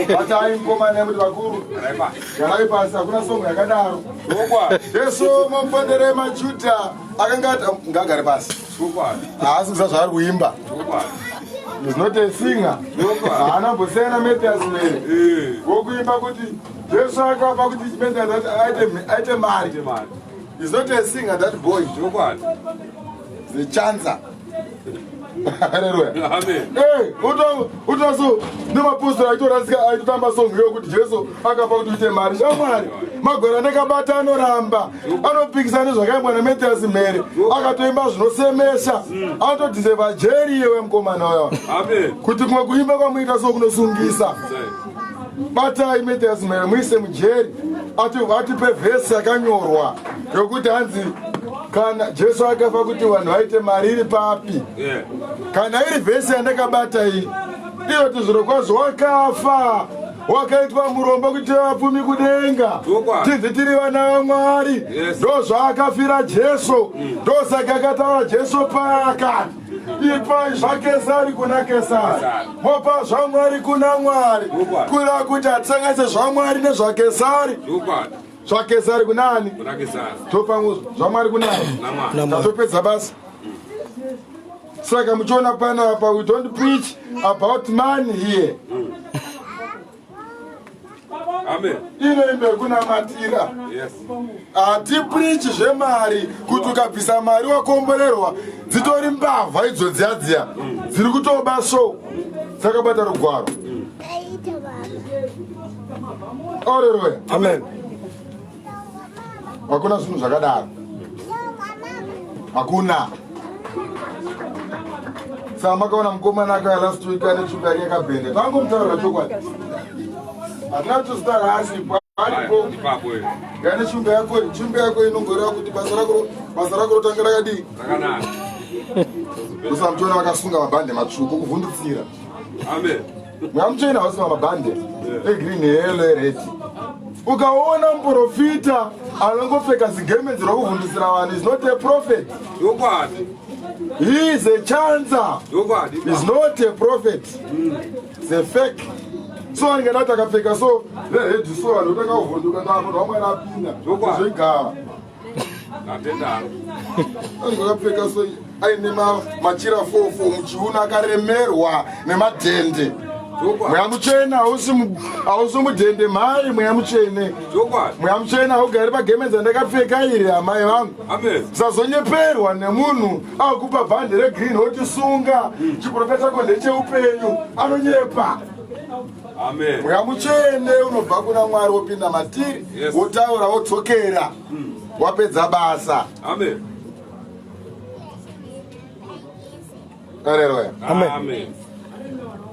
batai mukomana muti vakuru
Garai pasi.
garai pasi hakuna song yakadaro
Chokwadi.
Jesu mumupondere majudha akanga ati ngaagare pasi
Chokwadi.
haasi kuziva zvaari kuimba
Chokwadi.
is not a singer haana mbosiyana Mathias Mhere
Eh.
wokuimba kuti Jesu akapa kuti Mathias aite mari
Aite mari.
is not a singer that boy
Chokwadi.
zechanza haleluya
Amen.
utaso nemapostori aitorasika aitotamba song yokuti Jesu akapa kuti uite mari shamwari magwara ndakabata anoramba anopikisa nezvakaimbwa naMathias Mhere akatoimba zvinosemesha anotodhiserva jeri iyewe mukomana uyo
Amen.
kuti kumwe kuimba kwamuita so kunosungisa
Sei.
batai Mathias Mhere muise mujeri atipe vhesi yakanyorwa yokuti hanzi kana Jesu akafa kuti vanhu vaite mari iri papi
Yeah.
kana iri vhesi yandakabata iyi inoti zviro kwazvo wakafa wakaitwa murombo kuti vapfumi kudenga
Chokwadi.
tinzi tiri vana vaMwari
Yes.
ndo zvaakafira Jesu ndosaka akataura Jesu paakati ipai zvaKesari kuna Kesari
Kesari.
mopa zvaMwari kuna Mwari
Chokwadi.
kureva kuti hatisanganise zvaMwari nezvaKesari
Chokwadi.
zvaKesari kunani
Kuna Kesari.
topa zvaMwari kunani
Kuna Mwari.
tatopedza basa saka muchiona panapa we don't preach about money here
Amen.
ino imba yekunamatira
Yes.
hatipreach zvemari kuti ukabvisa mari wakomborerwa dzitori mbavha idzo dziya dziya dziri kutoba so dzakabata rugwaro aleluya
Amen.
Hakuna zvinhu zvakadaro hakuna saka makaona mukomana akauya last week ane tsvimbo yake yakabhenda tangomutaurira chokwadi hatina kuti zita raasipo aripo
Ipapo eh.
ngane tsvimbo yako tsvimbo yako inongoreva kuti basa rako rotanga rakadii
Rakanaka.
usa muchiona vakasunga mabhande matsvuku kuvhundutsira
Amen.
mweya mutsvene hausi mabhande egreen eyellow ered ukaona muprofita anongopfeka zigemenzi rokuvhundusira vanhu is not a prophet
Chokwadi.
he is a chancer
Chokwadi.
is not a prophet is a fake so aningada kuti akapfeka so rered so vanhu votanga kuvhunduka ndamunhu wamwari apinda
Chokwadi.
zvoigava
Tatenda.
anenge akapfeka so aine machira 44 muchiuno akaremerwa nemadhende
Chokwadi.
mweya mutsvene hausi mudhende mhai mweya mutsvene
Chokwadi.
mweya mutsvene haugari pagemenzi andakapfeka iri amai vangu
Amen.
usazonyeperwa nemunhu akupa bhande regreen wotisunga chiprofeta chako ndecheupenyu anonyepa
Amen.
mweya mutsvene unobva kuna Mwari wopinda matiri
Yes.
wotaura wodzokera wapedza basa
Amen.
aleluya
Amen.
Amen.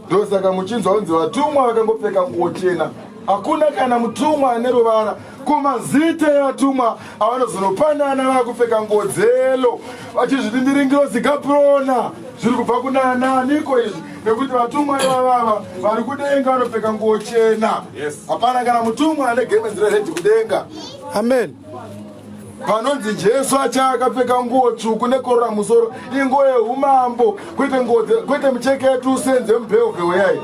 Ndosaka muchinzwa kunzi vatumwa vakangopfeka nguo chena hakuna kana mutumwa ane ruvara kumazita evatumwa avanozonopanana vakupfeka nguo dzeyellow vachizviti ndiringirozi Gaprona zviri kubva kuna ananiko izvi nekuti vatumwa ivavava vari kudenga vanopfeka nguo chena
Yes.
hapana kana mutumwa ane gemenzi rered kudenga
Amen.
Panonzi Jesu acha akapfeka nguo tsvuku nekorora musoro inguo yeumambo kwete nguo kwete mucheke yetusenze mubheuvheu yai.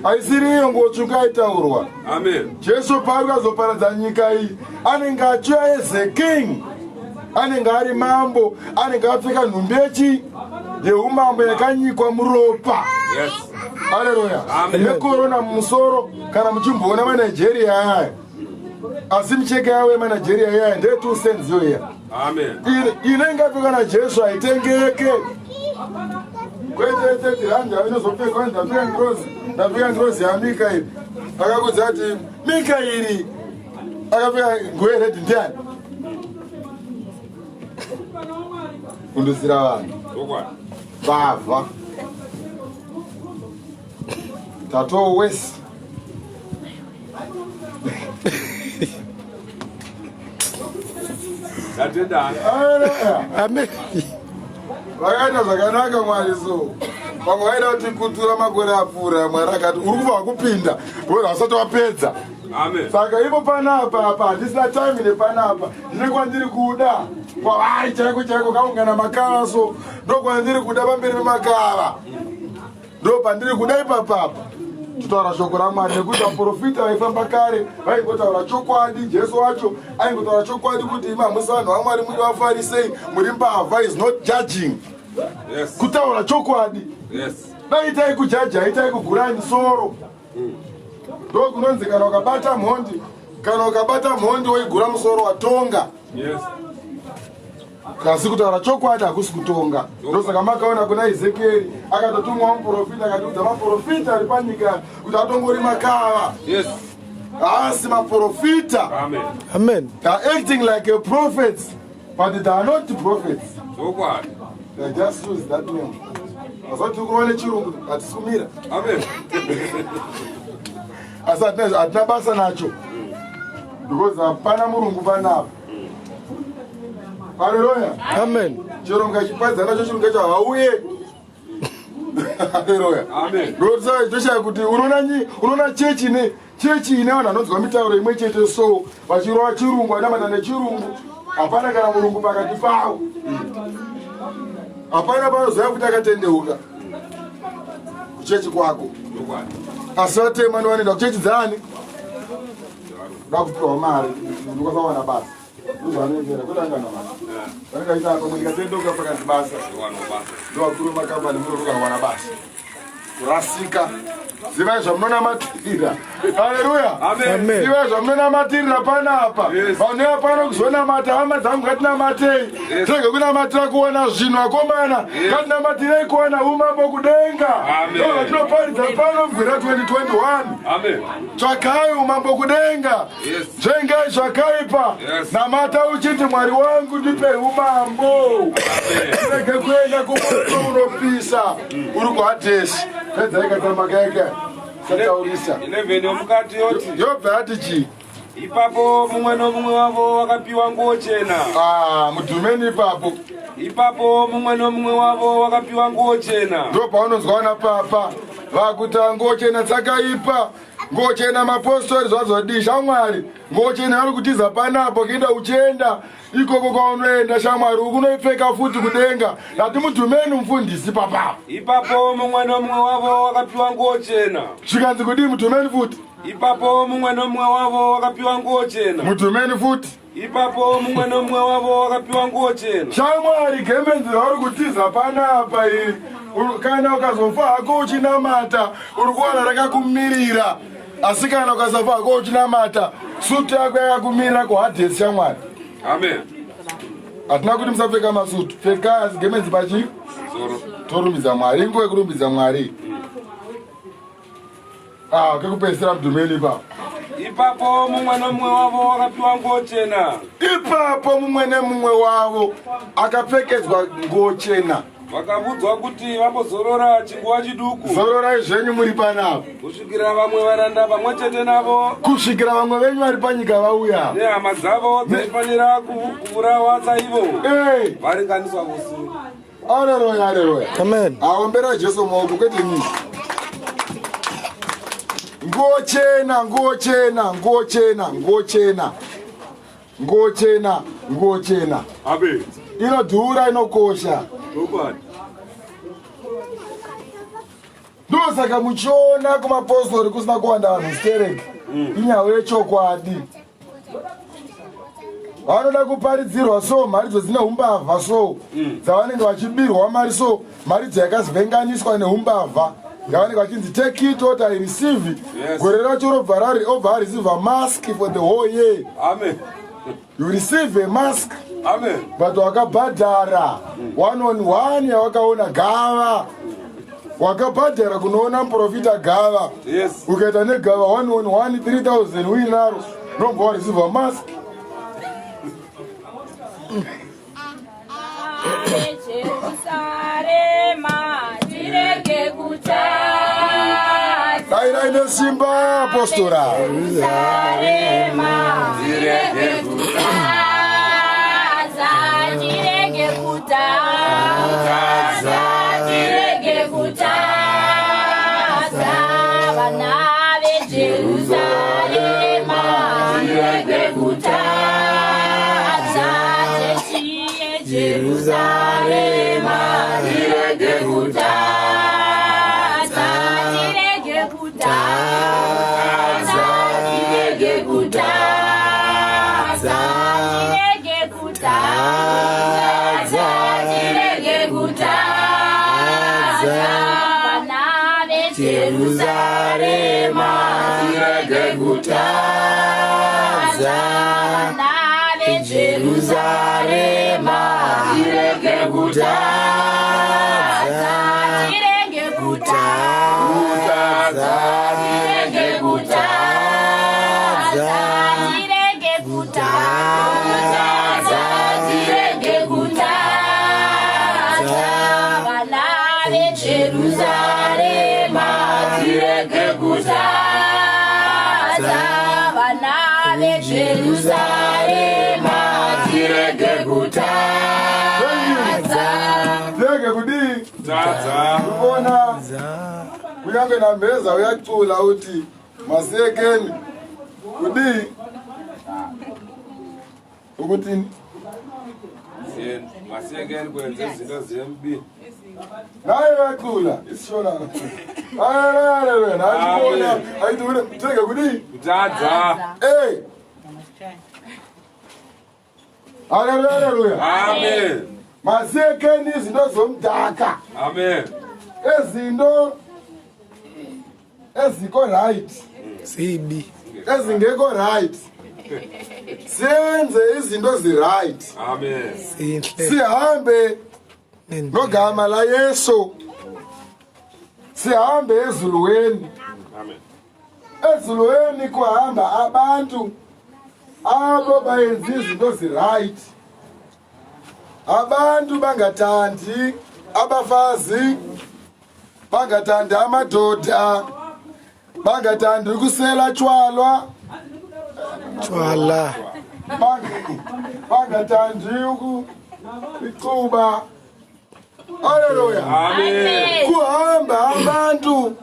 Haisiri iyo nguo tsvuku yaitaurwa.
Amen.
Jesu paari kazoparadza nyika iyi anenge achiuya as a king, anenge ari mambo, anenge apfeka nhumbi yechi yeumambo yakanyikwa muropa.
Yes.
Haleluya.
Amen.
Nekorona mumusoro kana muchimboona maNigeria aya. Asi micheka yavo yemaNigeria aya ndeye 2 cents iyo iya.
Amen.
Inenge apfekwa naJesu haitengeke. Kwete 30 rand inozopfekwa ndapfeka ngirozi, ndapfeka ngirozi yaMikaeri. Akakudza kuti Mikaeri akapfeka nguo yered ndiani? Kundusira vanhu.
Chokwadi.
Bavha. Tatoo wesi.
Tatenda.
Amen.
Vakaita zvakanaka Mwari so. Vamwe vaida kuti kutura makore apfuura Mwari akati uri kubva wakupinda because hausati wapedza.
Amen.
Saka ipo panapa apa handisina time nepanapa ndine kwandiri kuda kwavari chaiko chaiko kaungana makava so ndokwandiri kuda pamberi pemakava ndo pandiri kuda ipapapa totaura shoko ramwari nekuti vaprofita vaifamba kare vaingotaura chokwadi jesu wacho aingotaura chokwadi kuti imi hamusi vanhu vamwari muri vafarisei muri mbavha is not judging
Yes.
kutaura chokwadi
Yes.
dai itai kujaja itai kugurai misoro ndokunonzi kana ukabata mhondi kana ukabata mhondi woigura musoro watonga
Yes.
Kasi kutaura chokwadi hakusi kutonga. Ndosaka makaona kuna Ezekieri akatotumwa muprofita akatiudza maprofita ari panyika kuti atongori makava.
Yes.
Haasi maprofita.
Amen.
Amen.
They are acting like a prophets but they are not prophets.
Chokwadi.
They just use that name. Asati kurova nechirungu hatisi kumira.
Amen.
Asi hatina basa nacho. Because hapana murungu panapa. Haleluya.
Amen.
Chero mukachiparidza nacho chirungu chacho hauye. Haleluya.
Amen.
Ndotsaya toshaya kuti unoona nyi unoona chechi ine chechi ine vanhu vanonzwa mitauro imwe chete so vachirova chirungu vanamata nechirungu hapana kana murungu pakati pavo. Hapana panoziva kuti akatendeuka kuchechi kwako.
Chokwadi.
Asi vatema ndovanoenda kuchechi dzani? Kuda kupiwa mari ndokwasawana basa. Ndozvanoendera kwete angana mari. Vanenge vachiita pamwe ndikatendeuka pakanzi basa. Ndovakuru vemakambani muno ndokawana basa. Kurasika. Zivai zvamunonamatirira. Haleluya.
Amen.
Zivai zvamunonamatirira panapa.
Yes.
Vanouya pano kuzonamata hama dzangu ngatinamatei.
Yes.
Tirege kunamatira kuwana zvinhu akomana.
Yes.
Ngatinamatire kuwana umambo kudenga.
Amen.
Ndozvatinoparidza pano mugore ra 2021.
Amen.
Tsvakai umambo kudenga.
Yes.
Zvengai zvakaipa.
Yes.
Namata uchiti Mwari wangu ndipe umambo. Rege kuenda kumoto unopisa uri kuHadhesi. Pedzai katsamba keke. Sataurisa.
11 yomukati yoti
Yobva yati chii?
ipapo mumwe nomumwe wavo wakapiwa nguo chena.
Ah, mudhumeni ipapo.
Ipapo mumwe nomumwe wavo wakapiwa nguo chena.
Ndo paunonzwa vana papa vakuta nguo chena dzakaipa. Nguo chena mapostori zvazodii shamwari. Nguo chena vari kutiza panapo kuenda uchienda ikoko kwaunoenda shamwari ukunoipfeka futi kudenga. Ndati mudhumeni mufundisi papa.
Ipapo mumwe nomumwe wavo wakapiwa nguo chena.
Zvikanzi kudii mudhumeni futi?
Ipapo mumwe nomumwe wavo wakapiwa nguo chena.
Mudhumeni futi.
Ipapo mumwe nomumwe wavo wakapiwa nguo chena.
Shamwari gemenzi rauri kutiza panapa iri kana ukazofa hako uchinamata uri kuwana rakakumirira asi kana ukasafa hako uchinamata sutu yako yakakumirira kuhadhesi shamwari.
Amen.
Hatina kuti musapfeka masutu, pfekai asi gemenzi pachi
Zoro.
torumbidza Mwari, inguva yekurumbidza Mwari. Ah, kekupedzisira mudhumeni ipapo.
Ipapo mumwe nomumwe wavo wakapiwa nguo chena.
Ipapo mumwe nemumwe wavo akapfekedzwa nguo chena.
Vakavudzwa kuti vambozorora chinguva chiduku.
Zororai zvenyu muri panapa.
Kusvikira vamwe varanda pamwe chete navo.
Kusvikira vamwe venyu vari panyika vauya.
Nehama dzavo dzaifanira kuurawa saivo.
Hey.
Varinganiswa vose.
Haleluya, haleluya.
Amen.
Aombera Jesu maoko kwete nyika. Nguo chena, nguo chena, nguo chena, nguo chena. Nguo chena, nguo chena.
Amen.
Inodhura inokosha.
Chokwadi.
Ndo Ndosaka muchiona kumapostori kusina kuwanda vanhu stereki. Inyaya yechokwadi. Vanoda kuparidzirwa so mharidzo dzine umbavha so dzavanenge vachibirwa mari so mharidzo yakazvenganiswa neumbavha yavanenge vachinzi take it what I receive. Gore racho robva rari obva areceive mask for the whole year.
Amen.
You receive a mask.
Amen.
But wakabhadhara one on one yawakaona gava. Wakabhadhara kunoona muprofita gava.
Yes.
Ukaita negava one on one 3000 uinaro unobva wareceive mask.
Jerusarema tirege kutadza.
Dairai nesimba apostora.
Jerusarema tirege kutadza, tirege kutadza, tirege kutadza. Vana veJerusarema tirege kutadza, chechi yeJerusarema tirege kutadza, tirege kutadza, tirege kutadza, tirege kutadza, tirege kutadza. Vana veJerusarema tirege kutadza, vana veJerusarema tirege kutadza, tirege kutadza, tirege kutadza, tirege kutadza, tirege kutadza. Vana veJerusarema tirege kutadza, vana veJerusarema tirege kutadza.
Tirege kudii?
Tadza.
Kuona kunyange namheza uyacula uthi masiyekeni kudii ukuthini
Masiyekeni kwenza izinto zembi.
Naye uyacula isishona wena achibona aiti tirege kudii
Kutadza.
Hey! Haleluya, haleluya.
Amen.
Masiyekeni izinto zomdaka.
Amen.
Ezinto ezikho right.
Zibi.
Ezingekho right. Senze izinto ezi-right.
Amen.
Zinhle.
Sihambe nogama la Yesu. Sihambe ezulwini.
Amen.
Ezulwini kuhamba abantu abo bayenza izinto ezi-right. Abantu bangathandi abafazi, bangathandi amadoda, bangathandi ukusela tshwalwa,
Tshwala.
Bangathandi icuba. Haleluya.
Amen.
Kuhamba abantu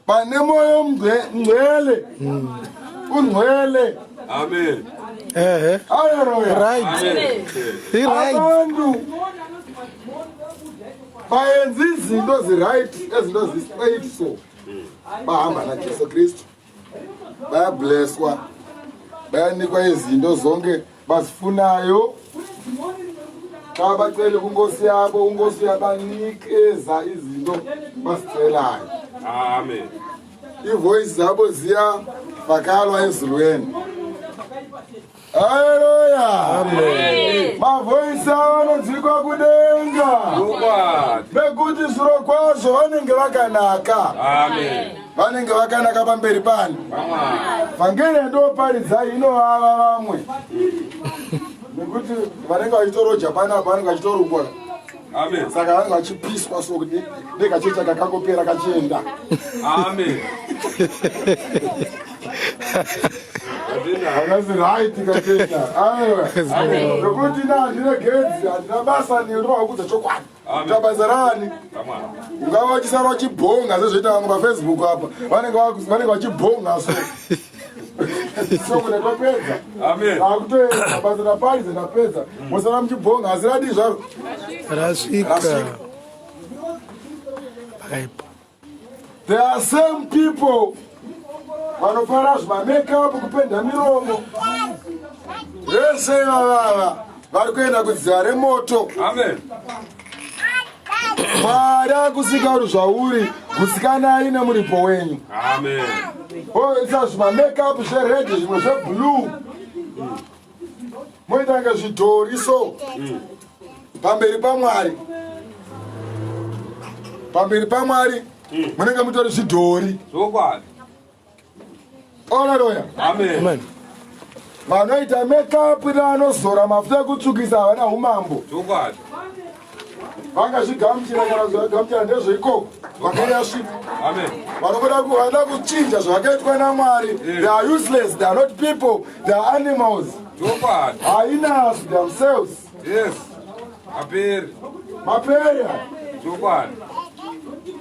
banemoya omngcwele, ungcwele.
Amen.
Ehe.
Haleluya.
Right.
Amen.
I right.
Abantu bayenza izinto zi-right, izinto zi-straight, so bahamba naJesu Kristu, bayablesswa, bayanikwa izinto zonke bazifunayo. Xa bacele kunkosi yabo, unkosi uyabanikeza izinto bazicelayo.
Amen.
Ivoice zabo ziyavakalwa ezulwini. Haleluya. Mavoice avo anonzwikwa kudenga.
Chokwadi.
Nekuti zviro kwazvo vanenge vakanaka.
Amen.
Vanenge vakanaka pamberi pani.
Pamwari.
Vhangeri yandoparidzai inovava vamwe. Nekuti vanenge vachitoroja panapa vanenge vachitorukwa.
Amen.
Saka vanenge vachipiswa so kuti nekachecha kakangopera kachienda.
Amen.
Hakasi right kachecha. Aiwa. Nekuti na handiregedzi, handina basa neroakudza chokwadi.
Amen.
Tabasa rani?
Pamwari.
Ungava uchisara uchibhonga sezvoita vamwe pafacebook apa vanenge vachibhonga so so kuti topedza.
Amen.
Akutoenda basa ndaparidza, ndapedza, musara muchibhonga asi radii zvaro?
Rasvika.
Rasvika.
Pakaipa.
There are same people vanofara zvimamakeup kupenda miromo vese ivavava vari kuenda kudziva remoto.
Amen.
Mwari akusika uri zvauri, gutsikanai nemuripo wenyu.
Amen.
Oisa zvimamakeup zvered, zvimwe zveblue, moita kunge zvidhori so pamberi paMwari. Pamberi paMwari munenge mutori zvidhori.
Zvokwadi.
Aleluya.
Amen.
Amen.
Vanoita makeup nevanozora mafuta ekutsvukisa havana umambo.
Zvokwadi.
Vangazvigamuchira kana kuzvigamuchira ndezveikoko vakanyasvika.
Amen.
Vanoda vanoda kuchinja zvakaitwa naMwari, they are useless. They are not people, they are animals.
Zvokwadi.
Hyenas themselves.
Yes. Aperi.
Mapere.
Zvokwadi.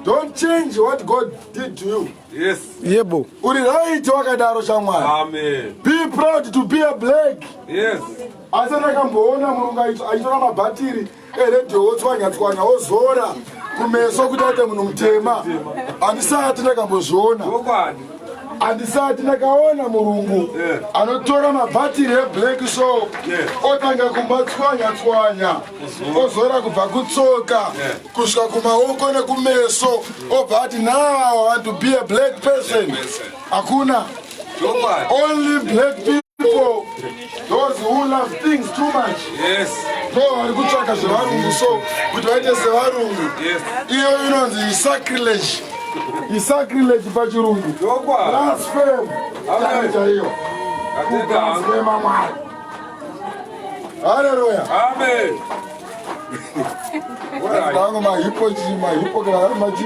Don't change what God did to you.
Yes.
Yebo.
Uri right wakadaro, shamwari.
Amen.
Be proud to be a black.
Yes.
Asi ndakamboona murungu achitora mabhatiri eredhiyo, wotswanya tswanya, wozora kumeso kuti aite munhu mutema. Handisati ndakambozviona.
Zvokwadi.
Handisati ndakaona murungu anotora mabhatiri eblack so, otanga kumatswanya tswanya, ozora kubva kutsoka kusvika kumaoko nekumeso, obva ati, "Now I want to be a black person."
Person.
Hakuna.
Zvokwadi.
Only black people, those who love things too much, ndo vari kutsvaka zvevarungu so kuti vaite sevarungu. Iyo inonzi isacrilege, isacrilege pachirungu.
Zvokwadi.
Blasphemy
Amen.
chaiyo.
Atenda hangu.
Kublasphema Mwari. Haleluya.
Amen. Alright.
Vangu mahipochi mahipocrites, machi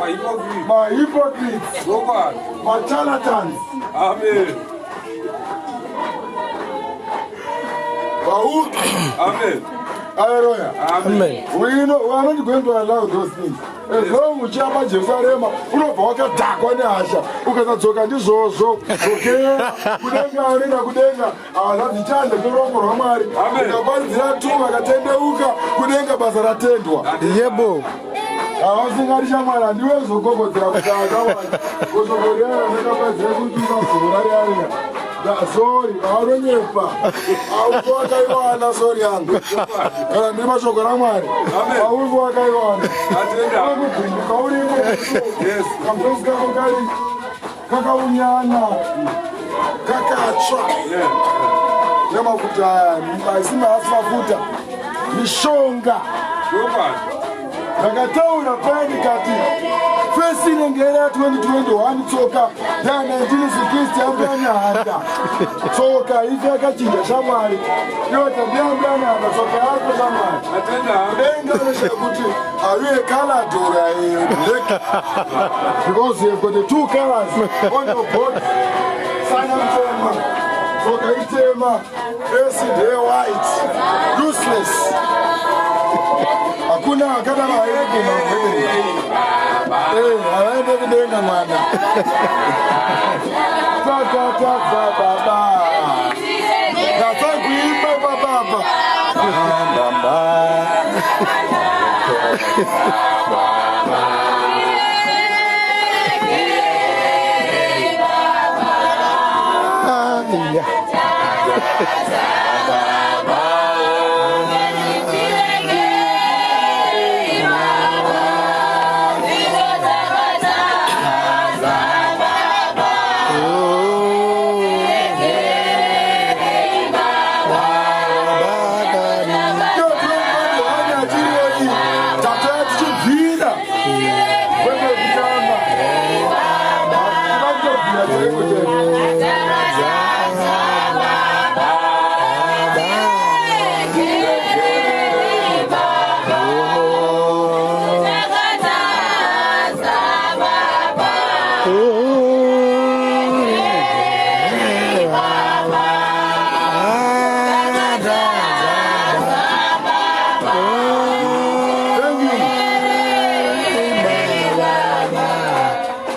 Mahypocrite.
Mahypocrites.
Zvokwadi.
Macharlatans.
Amen.
Vauki.
Amen.
Haleluya.
Amen.
Amen.
We are not going to allow those things. As long uchiamba Jerusarema, unobva wakadhakwa nehasha, ukasadzoka ndizvozvo, dzokera kudenga. Unoenda kudenga, havazadzi kurongo rwaMwari.
Amen.
Ukaparidzira tu vakatendeuka, kudenga basa ratendwa.
Yebo.
Havasingati shamwari, handiwe zogogodzera kuti akawanda kuzokorera ndakapadzira kuti ukazora riariya. Sorry, vanonyepa, aufi wakaiwana. Sorry yangu, kana ndiri mashoko raMwari,
Amen.
aufi wakaiwana.
Atenda.
Kugumbuka urimo. Kamutosi kako kari kakaunyana, kakatsva nemafuta aya. Asi maasi mafuta, mishonga.
Zvokwadi.
Ndakataura paya ndikati face inenge iri ya 2021, tsoka ya 1960 yambuya Nehanda. Tsoka ife yakachinja, shamwari. Iyo tambuya Nehanda, tsoka yako, shamwari.
Atenda hangu.
Denga resha kuti are you a colored or a black, because you have got the two colors on your body. Sana mtema, tsoka itema, face ndeye white. Useless. Hakuna akadaro aiguma kudenga. Havaende kudenga, mwana. Takatadza baba, ndasa kuimba bababa. Baba.
Ah, yeah.
Iyo 2021 yatiriyoyi, tatoya tichibvira kwete kutamba, tida kutobvira chaiko chaiko. Thank you.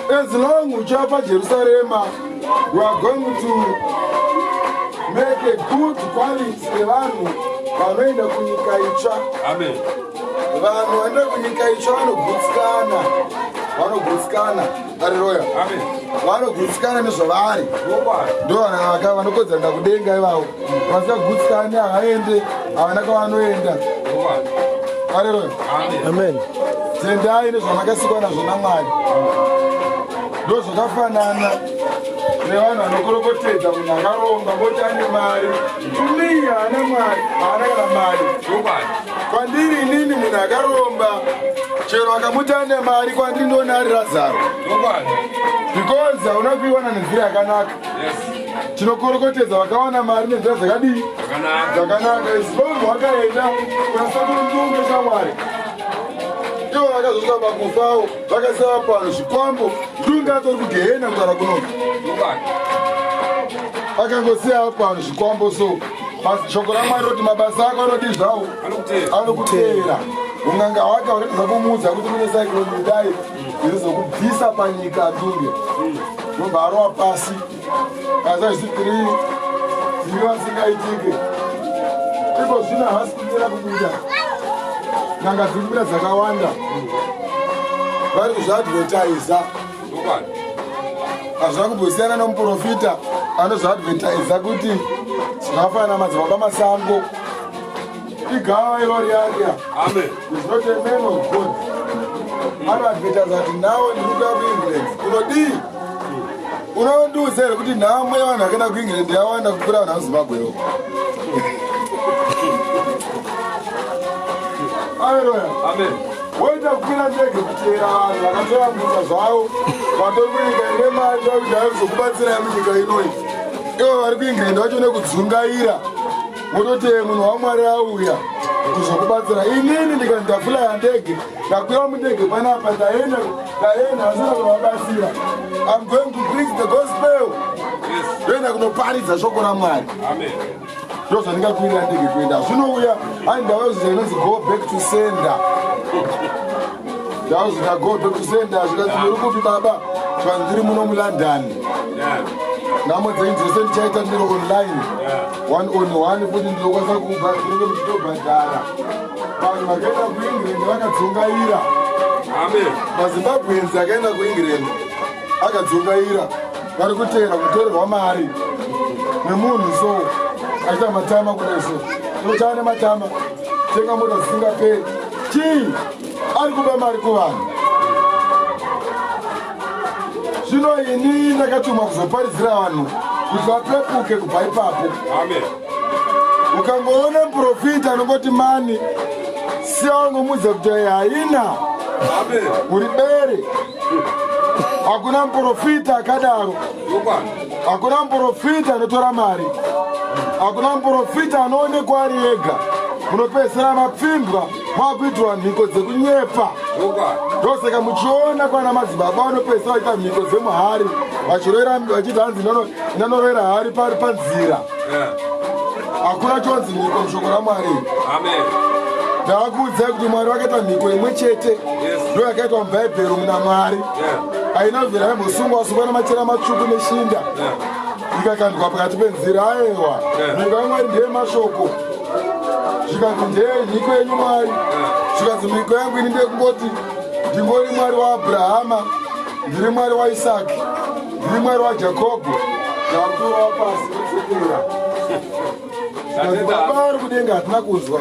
As long uchapa Jerusarema, we are going to make a good quality yevanhu vanoenda kunyika itsva.
Amen.
Vanhu vanoenda kunyika itsva vanogutsikana. Vanogutsikana. Haleluya. Vanogutsikana nezvavari. Ndo vanhu vanokodzerana kudenga ivavo. Vasingagutsikani havaende, havana kwavanoenda. Haleluya.
Amen.
Tendai nezvamakasikwa nazvo naMwari. Ndozvakafanana nevanhu vanokorokotedza munhu akaromba voti ane mari. Tumii haana mwari, haana kana mari. Kwandiri inini munhu akaromba chero akamuti ane mari kwandiri ndoona ari Razaro. Because hauna kuiwana nenzira yakanaka. Tinokorokotedza vakawana mari nenzira dzakadii? Dzakanaka. Izvozvo wakaenda kuna sekuru Ndunge shamwari. Ivo vakazosvika pakufawo vakasiya pano zvikwambo. Ndunge atori kugehena kutaura kunoku. Akangosiya pano zvikwambo so. Shoko raMwari roti mabasa ako anodii zvawo? Anokuteera. Un'anga hwake hauratidza kumuudza kuti kune cyclone idai irizokubvisa panyika Ndunge. Ndobva arova pasi. Kaza zvisi 3 zviri vasingaitike. Iko zvino havasi kumira kubuda. N'anga dziri kubuda dzakawanda. Vari kuzviadvertisa. Hazvina kumbosiyana nomuprofita anozviadvertisa kuti zvakafanana madzibaba masango. Igava iro riya.
Amen.
Is not a man of God. Anoadvertisa kuti nawo ndiri kuuya kuEngland. Unodii? Unondiudza here kuti nhamo yevanhu vakaenda kuEngland yawanda kupfuura vanhu vamuZimbabwewo? Haleluya.
Amen.
Woita kukwira ndege kuteera vanhu vakatoyambuka zvavo vatori kunyika ine mari vakuti vakuzokubatsirai munyika inoyi. Ivo vari kuEngland vacho nekudzungaira vototi munhu waMwari auya kuzokubatsira. Inini ndikati ndafulaya ndege, ndakwira mundege panapa, ndaenda ndaenda asina kuvabatsira. I'm going to preach the gospel. Ndoenda kunoparidza shoko raMwari.
Amen.
Ndo zvandingakwirira ndege kuenda. Zvinouya ai ndavazoita inonzi go back to sender. Ndavazoita go back to sender. Zvikanzi muri kupi baba? Zvikanzi ndiri muno muLondon. Nhamo dzenyu dzese ndichaita ndiri online. 1 on 1 futi ndinokwanisa kubva ndinenge muchitobhadhara. Vanhu vakaenda kuEngland vakadzungaira.
Amen.
MaZimbabweans akaenda kuEngland akadzungaira. Vari kuteera kutorerwa mari nemunhu so achiita matama kudai so. Unochava nematama, tenga mota dzisingaperi. Chii? Ari kuba mari kuvanhu. Zvino ini ndakatumwa kuzoparidzira vanhu kuti vapepuke kubva ipapo.
Amen.
Ukangoona muprofita anongoti mani, siya wangomudza kuti haina.
Amen.
Uri bere. Hakuna muprofita akadaro. Hakuna muprofita anotora mari. Hakuna muprofita anoonekwa ari ega. Munopedzisira mapfimbwa makuitirwa mhiko dzekunyepa. Ndosaka muchiona kwana madzibaba vanopedzisira vachiita mhiko dzemuhari vachiroera vachiti hanzi ndanorovera hari pari panzira. Hakuna chonzi mhiko mushoko raMwari.
Amen.
Ndakuudzai kuti Mwari vakaita mhiko imwe chete ndo yakaitwa muBhaibheri muna Mwari. Haina kubvira yaimbosungwa sungwa nemachira matsvuku neshinda ikakandwa pakati penzira. Aiwa, mhiko yaMwari ndeye mashoko. Zvikanzi ndeye mhiko yenyu Mwari. Zvikanzi mhiko yangu ini ndeyekungoti ndingori Mwari waAbhurahama, ndiri Mwari waIsaki, ndiri Mwari waJakobho. Ndakutorwa pasi kudzokera. Baba vari kudenga hatina kunzwa.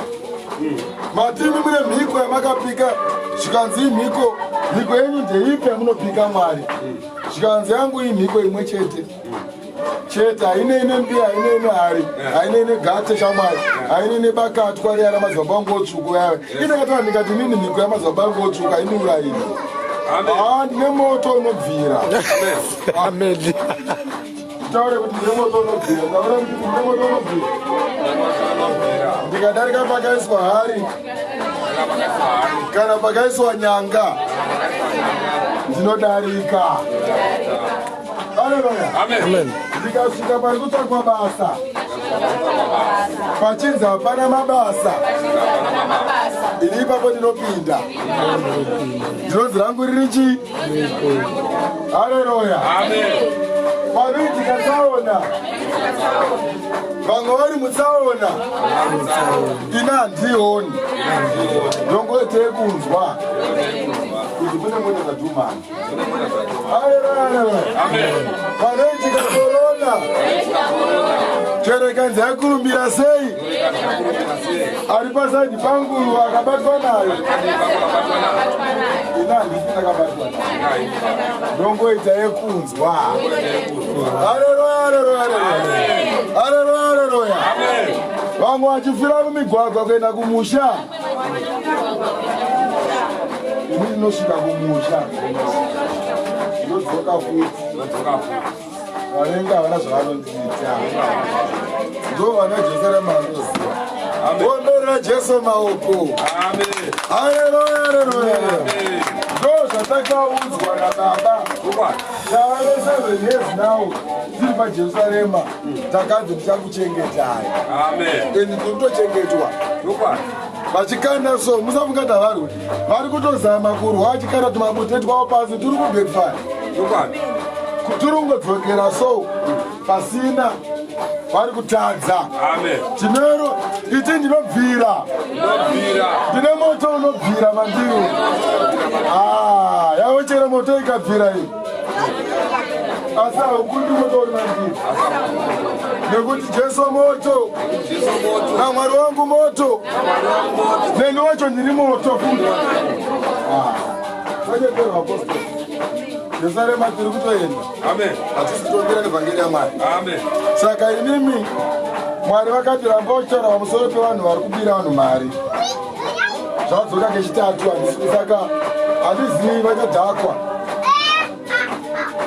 Matimi mune mhiko yamakapika. Zvikanzi imhiko, mhiko yenyu ndeipi yamunopika Mwari? Zvikanzi yangu imhiko imwe chete. Chete hainei nembiya, hainei nehari, hainei negate shamwari, hainei nebakatwa riya ramadzibaba angu otsvuku yave. Ine ndikati nini mhiko yamadzibaba angu otsvuku hainiurayini.
Amen.
Ndine moto unobvira.
Amen.
Taure kuti ndine moto unobvira. Taure kuti ndine moto unobvira. Ndikadarika pakaiswa hari kana pakaiswa nyanga ndinodarika. Haleluya.
Amen.
Ndikasvika pari kutsvakwa basa pachinzi hapana mabasa, ini ipapo ndinopinda. Ndinonzi rangu riri chii? Haleluya.
Amen.
Panoitika tsaona, vamwe vari mutsaona, ini handioni, ndongoitei kunzwa kuti Mune mota dzadhumana. Panoitika korona. Chero ikanzi yakurumbira sei? Ari pasaidi pangu akabatwa nayo. Ini handisi ndakabatwa nayo. Ndongoita yekunzwa. Haleluya, haleluya, haleluya. Haleluya, haleluya. Vamwe vachifira mumigwagwa kuenda kumusha. Ini ndinosvika kumusha. Ndodzoka futi. Vanenge havana zvavanondiita. Ndo vana Jerusalema vanoziva. Omberera Jesu maoko. Haleluya, haleluya. Ndo zvatakaudzwa nababa. Tava ne7 years now tiri paJerusarema, takanzi tichakuchengetai. And tirikutochengetwa. Vachikanda so musafunga kuti havarwi, vari kutozama kurwa vachikanda tumabute twavo pasi, turi kubackfire, turi kungodzokera so pasina, vari kutadza. Tinero iti ndinobvira, ndine moto unobvira mandiri. Ah, yavo chero moto ikabvira iyi, asi haukundi moto uri mandiri, nekuti Jesu moto, naMwari wangu moto, neni wacho ndiri moto futi. Sanyeperwa apostoli, Jerusarema tiri kutoenda, hatisi kutombira nevhangeri yaMwari. Saka imimi, Mwari vakati ramba uchitaura pamusoro pevanhu vari kubira vanhu mari. Zvadzoka kechitatu, saka handizivi vachadhakwa.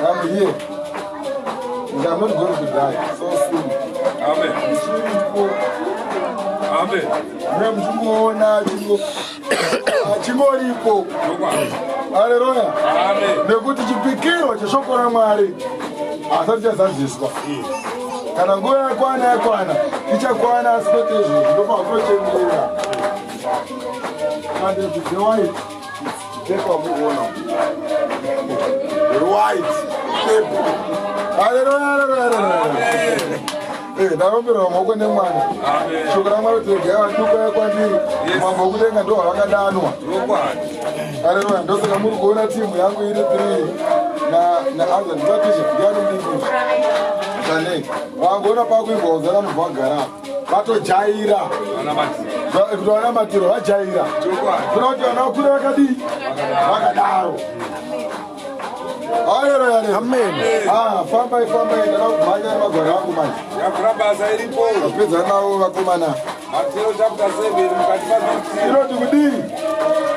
I'm here and I'm not going to die so soon. Ndichiripo. Mune muchingoona achingoripo. Haleluya. Nekuti chipikirwa cheshoko raMwari hasati chazadziswa. Kana nguva yakwana, yakwana, ichakwana, asi kwete izvozvo. Ndopakutochemera mandebvu dzewhite, pepa mukuona white. Haleluya, haleluya. Ndaomberwa maoko nemwana. Shoko raMwari kuti regai vaduku vauye kwandiri, mambo wekudenga ndo hwavakadanwa. Haleluya. Ndosaka muri kuona timu yangu iri 3 naazan ndivatisha ndiani mudiki zvanei. Vangoona pakuimbwa uzana mubva wagara vatojaira kuti vanamatiro vajaira kuda kuti vana vakure vakadii vakadaro.
Amen.
Ah, fambai, fambai, ndada kumhanya nemagwaro angu manje.
Yakura basa iripo.
Apedza navo vakomana.
Mateo chapter 7 mukati ma 15.
Inoti kudii?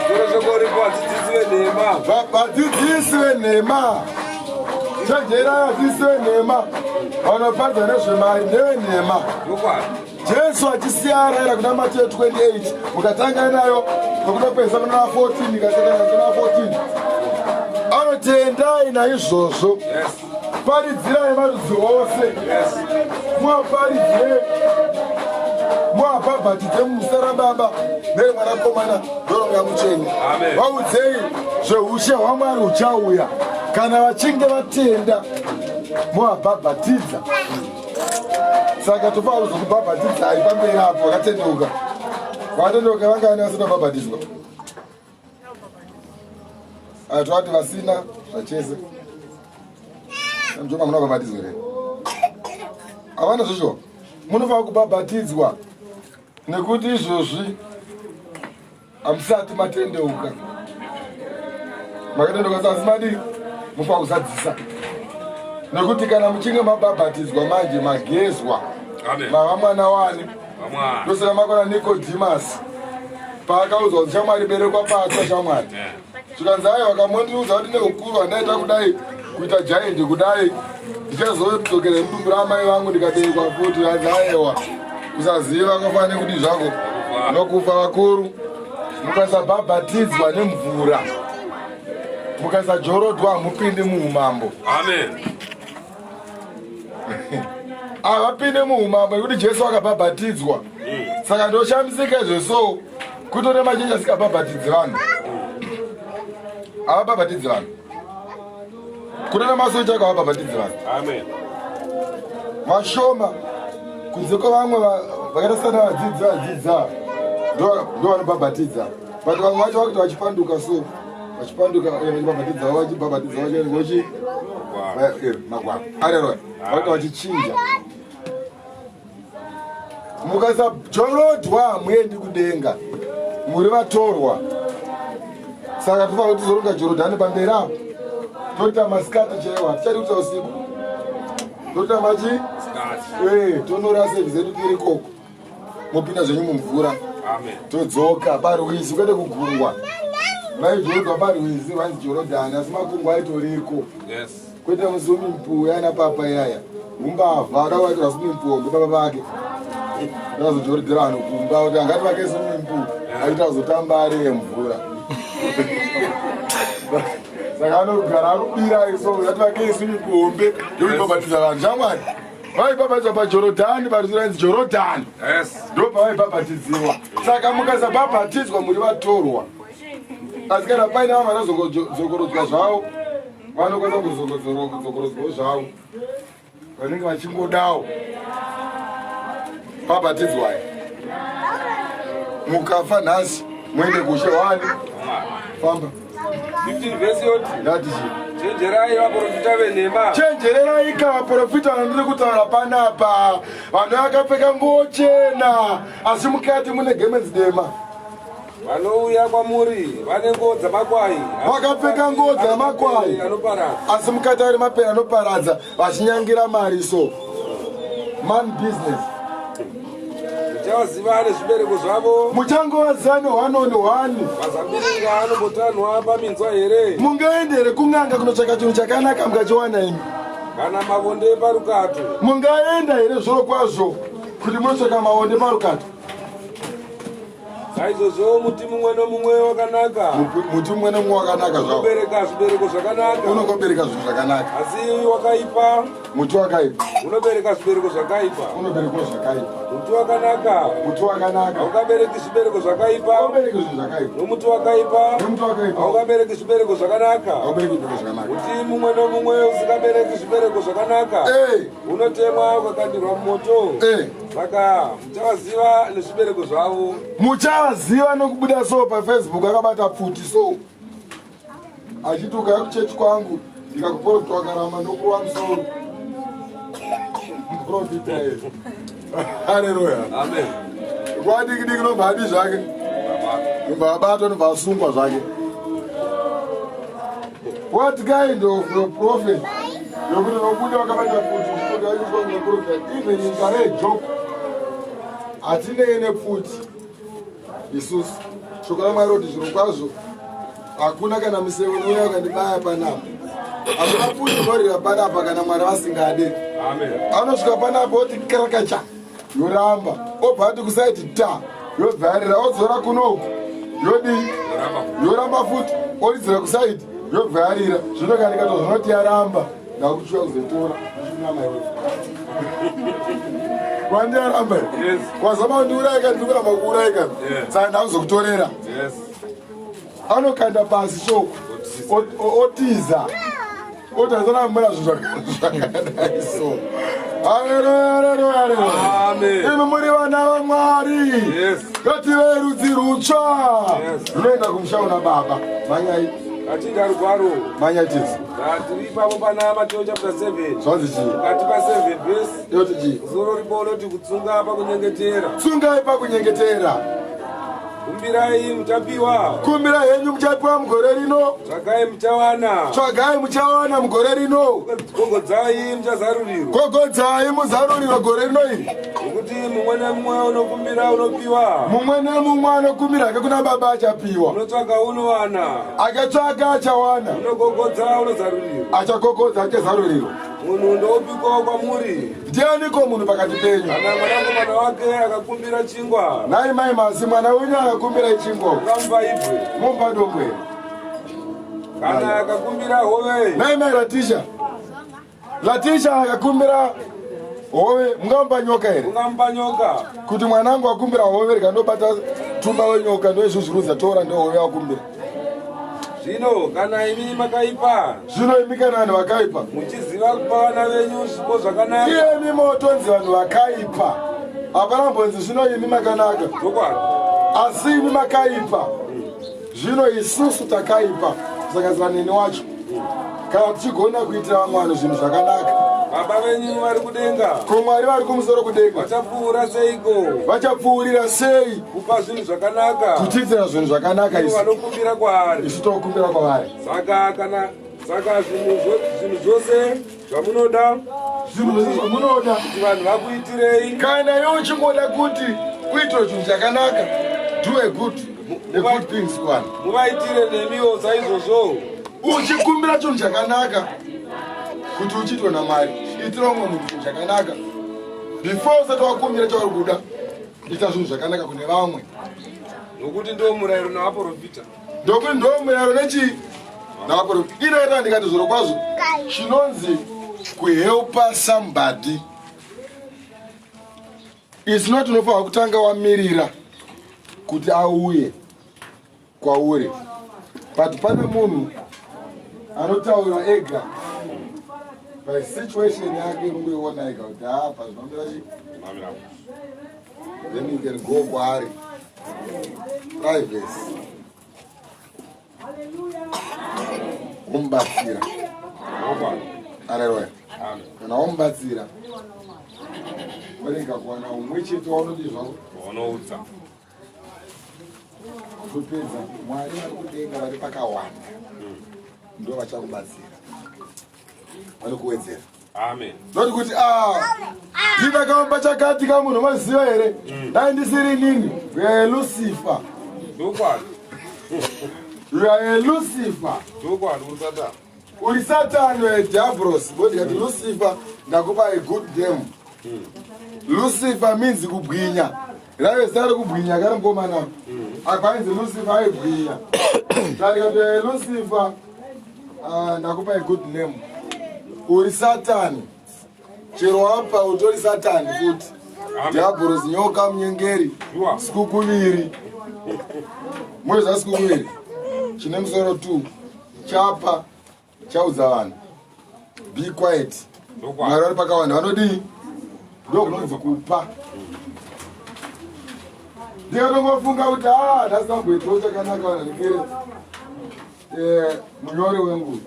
Toro shoko ripo, vadzidzisi venhema.
Vadzidzisi venhema, chenjerai vadzidzisi venhema vanoparidza nezvemari, ndevenhema. Jesu achisiya arayira kuna Mateo 28, mukatanga nayo nokutopedzisa kuna 14, ikaseka kuna 14, anoti endai naizvozvo, paridzirai marudzi ose, muaparidzire, muabhabhatidze muzita raBaba nereMwanakomana noromweya mutsvene, vaudzei zveushe hwaMwari huchauya. Kana vachinge vatenda, muabhabhatidza. Saka tofanira kuzokubhabhatidzai pamberi apo. Vakatendeuka, vakatendeuka vangani vasina kubhabhatidzwa? Tovati vasina zvachese. Mjoma, muna kubhabhatidzwa here? Havana zvozvo. Munofanira kubhabhatidzwa nekuti izvozvi hamusati matendeuka. Makatendeuka sasi madii, mufanira kuzadzisa, nekuti kana muchinge mabhabhatidzwa manje magezwa, mava mwana wani? Ndosaka makona Nicodemus paakaudzwa kuti shamwari, berekwa patsva shamwari, zvikanzi aiwa, vakamondiudza kuti neukuru handaita kudai kuita giant kudai, ndichazodzokera mudumbu ramai vangu ndikaberekwa futi? Vanzi aiwa, kusaziva kwafanira kuti zvako nokufa. Vakuru, mukasabhabhatidzwa nemvura, mukasajorodwa, hamupindi muumambo. Havapinde muumambo nekuti Jesu akabhabhatidzwa. Saka ndoshamisika izvo so kutore machechi asikabhabhatidzi vanhu, havabhabhatidzi vanhu. Kuna namasoja ako havabhabhatidzi vanhu. Vashoma, kunze kwevamwe vakaita sana vadzidzi vadzidza, ndo vanobhabhatidza, but vamwe vacho vakuti vachipanduka so. Vachipanduka vachibhabhatidzawo vachibhabhatidzawo vachiengochi magwaro. Areroya. Vaita vachichinja. Mukasajorodhwa hamuendi kudenga. Muri vatorwa. Saka tofanira tizoronga Jorodhani pamberi apo. Toita masikati chaiwo hatichadi kuita usiku. Toita machi? Eh, tonora service yedu tiri ikoko. Mopinda zvenyu mumvura. Todzoka parwizi kwete kugungwa. Vaijorodha parwizi vanzi Jorodhani asi makungwa aitoriko.
Yes.
Kwete muswimming pool yana papa yaya. Umbavha akavakirwa swimming pool ndibaba vake. Ndakazojorodhera vanhu kumba kuti angati vake swimming pool aita kuzotamba ari emvura. Saka anogara akubira iso ngati vake swimming pool hombe yokubhabhatidza vanhu shamwari. Vaibhabhatidzwa paJorodhani parwizi rainzi Jorodhani.
Yes.
Ndopavaibhabhatidziwa. Saka mukasabhabhatidzwa muri vatorwa. Asi kana paine vamwe vanozodzokorodzwa zvavo vanokwanisa kuzodzokorodzwawo zvavo vanenge vachingodawo bhabhatidzwai mukafa nhasi muende kushe wani famba
15 verse yoti
ndati chii
chenjerai vaprofita venhema
chenjererai ka vaprofita vandiri kutaura panapa vanhu vakapfeka nguo chena asi mukati mune gemenzi dema
vanouya kwamuri vane nguo dzamakwai
Vakapfeka nguo dzamakwai.
anoparadza
asi mukati ari mapera anoparadza vachinyangira mari so man business
muchavaziva nezvibereko zvavo
muchangovaziva nehwani on hwani
mazambiringa anombotanhwa paminzwa here
mungaende here kun'anga kunotsvaka chinhu chakanaka mukachiwana imi
kana mavonde parukato
mungaenda here zviro kwazvo kuti munotsvaka mavonde parukato
Saizvozvo muti mumwe nomumwe wakanaka
Muti mumwe nomumwe wakanaka zvawo
unobereka zvibereko zvakanaka,
unongobereka zvinhu zvakanaka.
asi wakaipa
Muti wakaipa
unobereka zvibereko zvakaipa.
unoberekwa zvakaipa.
Muti wakanaka
Muti wakanaka
haukabereki zvibereko zvakaipa,
haubereki zvinhu zvakaipa.
nomuti wakaipa
Nomuti wakaipa
haukabereki zvibereko zvakanaka.
haubereki zvibereko zvakanaka.
Muti mumwe nomumwe usikabereki zvibereko zvakanaka
Eh,
unotemwa ukakandirwa mumoto.
eh.
Saka muchavaziva nezvibereko zvavo.
Muchavaziva nokubuda so paFacebook akabata pfuti so achiti ukauya kuchechi kwangu ndikakuprofita wakaramba ndokuwa musoro. Muprofita here? Haleluya.
Amen.
Kwadiki diki nobva adi zvake. Nobva abatwa nobva asungwa zvake. What kind of a prophet? Yokuti unobuda wakabata pfuti uchiti ukauya kuchechi kwangu ndikakuprofita even ingave joke. Hatinei nepfuti isusu. Shoko raMwari roti zviro kwazvo hakuna kana museve unouya ukandibaya panapa. Hakuna pfuti inorira panapa kana Mwari vasingade.
Amen.
Anosvika panapa oti karakacha yoramba obva ati kusaiti ta yobva yarira odzora kunoku yodii yoramba futi oridzira kusaiti yobva yarira zvino kana ndikatozvona kuti yaramba ndakuchiuya kuzotora ndichinama iwe kwandiyaramba
Yes.
kwazama kundiurayika ndiri kuramba kuurayika
Yeah.
saka ndakuzokutorera
Yes.
anokanda pasi so otiza otazana muna zvinhu zvakadai so. Haleluya, haleluya, haleluya.
Amen.
Imi muri vana vaMwari.
Yes.
Ngative rudzi rutsva
Yes.
runoenda kumusha una baba. Manyai,
Kachinja rugwaro.
manyai tizi.
Tiri ipapo pana Mateo chapter 7.
Zvanzi chii?
Pakati pa 7 verse
Yoti chii?
soro ripo unoti kutsunga pakunyengetera.
Tsungai pakunyengetera.
Kumbirai muchapiwa.
Kumbirai henyu muchapiwa mugore rino.
Tsvakai muchawana.
Tsvagai muchawana mugore rino.
Gogodzai muchazarurirwa.
Gogodzai muzarurirwa gore rino iri.
Nokuti mumwe nemumwe unokumbira unopiwa.
Mumwe nemumwe anokumbira hake kuna baba achapiwa.
Unotsvaka unowana.
Akatsvaka achawana.
Unogogodza unozarurirwa.
Achagogodza achazarurirwa.
Munhu ndoupiko kwamuri?
Ndianiko munhu pakati penyu?
Kana mwanakomana wake akakumbira chingwa.
Nhai mai Masi, mwana wenyu akakumbira chingwa.
Ungamupa ibwe.
Momupa dombo here?
Kana akakumbira hove.
Nhai mai Latisha. Latisha akakumbira hove, mungamupa nyoka here?
Ungamupa nyoka.
Kuti mwanangu akumbira hove rikandobata tumba wenyoka ndoizvuzvurudza tora ndohove akumbira.
Zvino kana imi makaipa.
Zvino imi kana vanhu vakaipa.
Muchiziva kupa vana venyu zvipo zvakanaka.
Iyemi motonzi vanhu vakaipa. Hapana mbonzi zvino imi makanaka.
Zvokwadi.
Asi imi makaipa. Zvino isusu takaipa. Kusanganisira neni wacho, kana tichigona kuitira vamwe vanhu zvinhu zvakanaka,
Baba venyu vari kudenga
ko Mwari vari kumusoro kudenga
vachapfuura seiko
vachapfuurira sei
kupa zvinhu zvakanaka
kutiitira zvinhu zvakanaka
ivo
isu
vanokumbira kwaari?
Isu tokumbira kwavari.
Saka kana saka zvinhu zvose zvamunoda
Zvinhu zvose zvamunoda
kuti vanhu vakuitirei,
kana iwe uchingoda kuti kuitira chinhu chakanaka, do a good things kuvanhu.
Muvaitire nemiwo saizvozvo.
Uchikumbira chinhu chakanaka kuti uchiitwe naMwari, itira umwe munhu chinhu chakanaka. Before usati wakumbira chauri kuda, ita zvinhu zvakanaka kune vamwe.
Nokuti ndo murayiro navaprofita.
Ndokuti ndo murayiro nechii, navaprofita. Inoita ndikati zviro kwazvo chinonzi kuhelpa somebody is not unofanira kutanga wamirira kuti auye kwauri, but pane munhu anotaura ega by situation yake, unongoiona ega kuti apa zvinomira chii, then you can go kwaari privacy womubatsira. Aleluya. Kana wamubatsira, warega kuwana umwe chete waunodi zvako.
Waunoudza.
Kutopedza, Mwari vari kudenga vari pakawanda ndo vachakubatsira, vanokuwedzera.
Amen.
Not kuti a ndindakaomba chakati ka munhu maziva here, dai ndisiri nini. You are a Lucifer.
Ndokwadi.
You are a Lucifer.
Ndokwadi, uri Satani.
Uri Satani, wediabros. Ndikati Lucifer, ndakupa a good name. Lucifer means kubwinya. Rave zita rekubwinya kari mukomana akwainzi Lucifer, aibwinya. Saka ndikati Lucifer, ah, ndakupa a good name. Uri Satani, chero wapa utori Satani futi, diabros, nyoka, munyengeri. Sikukuviri, moziva sikukuviri chine musoro 2 chapa chaudza vanhu, be quiet. Mwari vari pakawanda vanodii? Ndokunonzi kupa. Ndikatongofunga kuti a ndasinamboitawo chakanaka vanhu ndikere munyori wengu,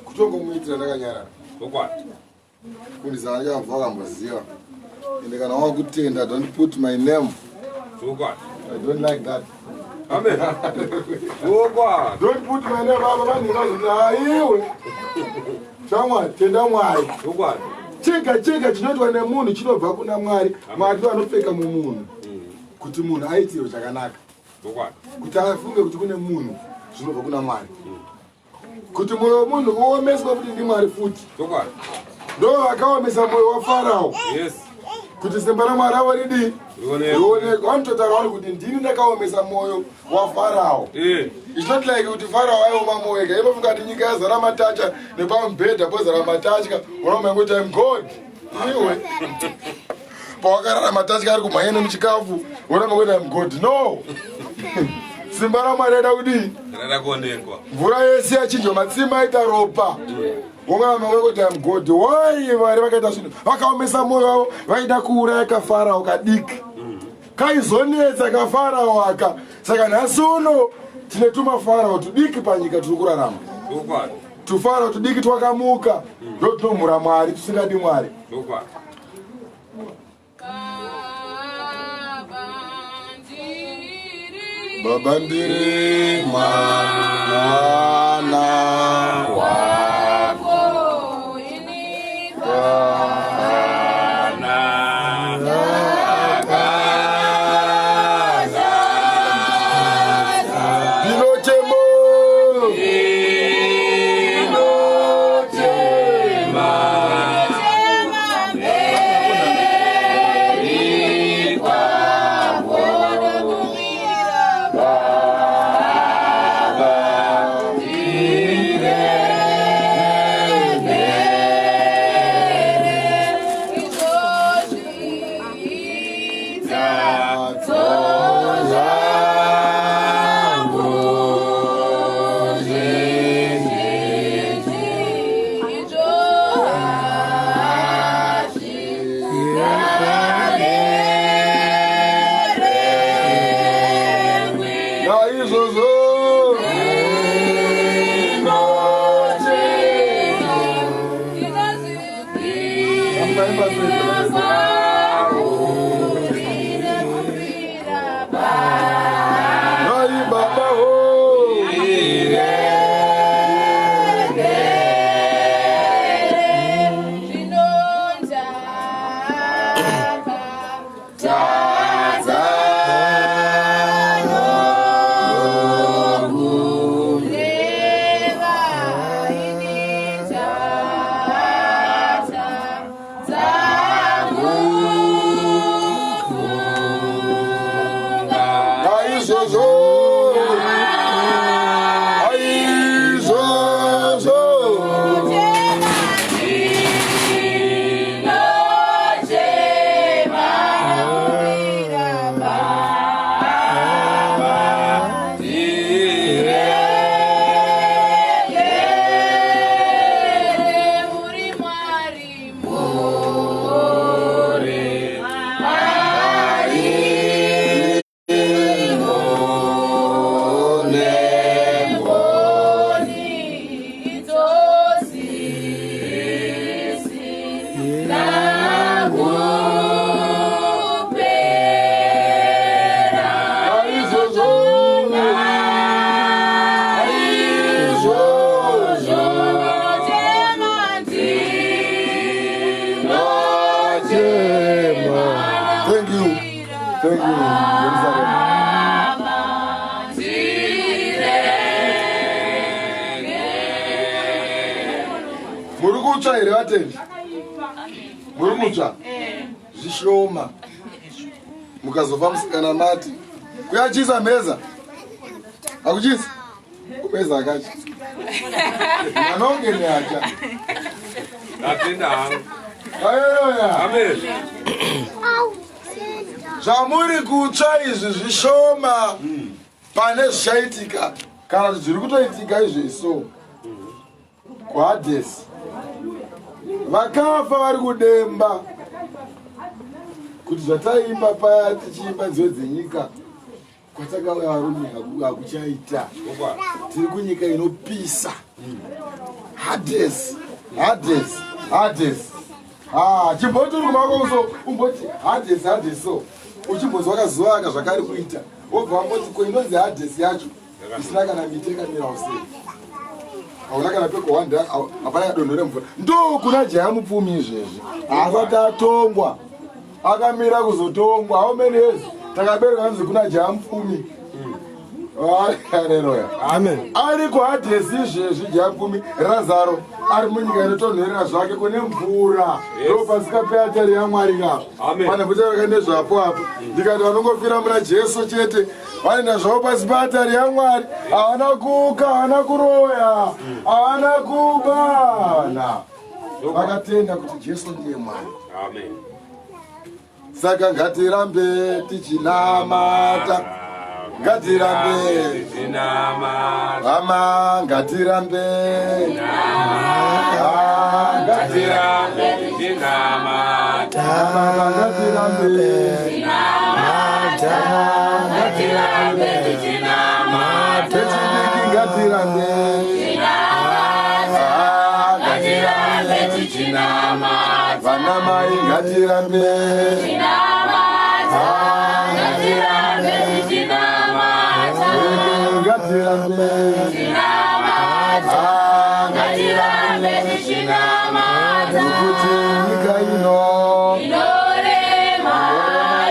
kutongomuitira ndakanyarara. Kundisa achabva akamboziva. Ende kana wakutenda, don't put my name. I don't like that.
Amen, ndokwadi.
Don't put my name apa. Vanhu vazoti aiwe shamwari, tenda Mwari. Chega chega chinoitwa nemunhu chinobva kuna Mwari. Mwari ndo anopfeka mumunhu kuti munhu aitirwe chakanaka, kuti afunge kuti kune munhu, zvinobva kuna Mwari. Kuti mwoyo wemunhu uomeswe futi ndiMwari futi. Ndo vakaomesa mwoyo waFarao kuti simba raMwari avo ridii?
Rionekwe.
Rionekwe. Vanototaura vari kuti ndini ndakaomesa mwoyo waFarao. It's not like kuti Farao aioma mwoyo ega. Ivofunga kuti nyika yazara matacha, nepamubhedha pozara matatya, unomanya kuti I'm God. Iwe pawakarara matatya ari kumhanya nemuchikafu, unoramba kuti I'm God? No, simba raMwari aida kudii?
Rada kuonekwa.
Mvura yese yachinjwa, matsimba aita ropa, wongaramba kuti I'm God. Why Mwari vakaita zvinhu? Vakaomesa mwoyo wavo, vaida kuuraya kaFarao kadiki kaizonetsa kaFarao aka. Saka nhasi uno tine tumaFarao tudiki panyika tiri kurarama. TuFarao tudiki twakamuka, ndo tinomhura Mwari, tusingadi Mwari.
Baba ndiri
Baba ndiri mwana
wako ini.
Kana.
Ndinochema.
Chema mberi kwako ndakumira. Baba.
Mai baba ho. Aizvozvo. Aizvozvo. Aizvozvo. Aizvozvo. Thank you. Thank you. Jerusalem. Muri kutsva here vatendi? Muri kutsva? Zvishoma. Mukazofa musikana mati. Kuyachisa mheza. Hakuchisi? Kumeza akachi. Manonge neacha.
Ndatenda hangu.
Haleluya.
Amen.
Zvamuri kutsva izvi zvishoma pane zvichaitika kana kuti zviri kutoitika izveso kuhadhesi vakafa vari kudemba kuti zvataimba paya tichiimba nziyo dzenyika kwatakauya varume hakuchaita tiri kunyika inopisa. Hades, Hades, Hades. Ah, chimboti uri kumako so umboti Hades, Hades so uchimbonzwa kazuva aka zvakari kuita wobva wamboti ko inonzi Hades yacho isina kana miti yakamirawo sei, hauna kana pekuhwanda, hapana kadonho remvura. Ndo kuna jaya mupfumi izvezvi haasati atongwa, akamira kuzotongwa. How many years takaberekwa hanzi kuna jaya mupfumi? Haleluya.
Amen.
Ari kuHadhesi izvezvi jaya mupfumi. Razaro ari munyika inotonhorera zvake kune mvura, ndo pasika peatari yaMwari ka.
Amen.
Pane kutauraka nezvapo apo ndikati vanongofira muna Jesu chete vanoenda zvavo pasi peatari yaMwari. Havana kuka, havana kuroya, havana kubana, vakatenda kuti Jesu ndiye Mwari.
Amen.
Saka ngatirambe tichinamata, ngatirambe
Tichinamata.
Hama, ngatirambe. Ah, ngatirambe.
Tichinamata.
Hama, ngatirambe. Vechidiki ngatirambe. Ah, ngatirambe. Vana mai ngatirambe. Ah, ngatirambe. Ngatirambe. Ah, ngatirambe. Nokuti nyika ino
Inorema,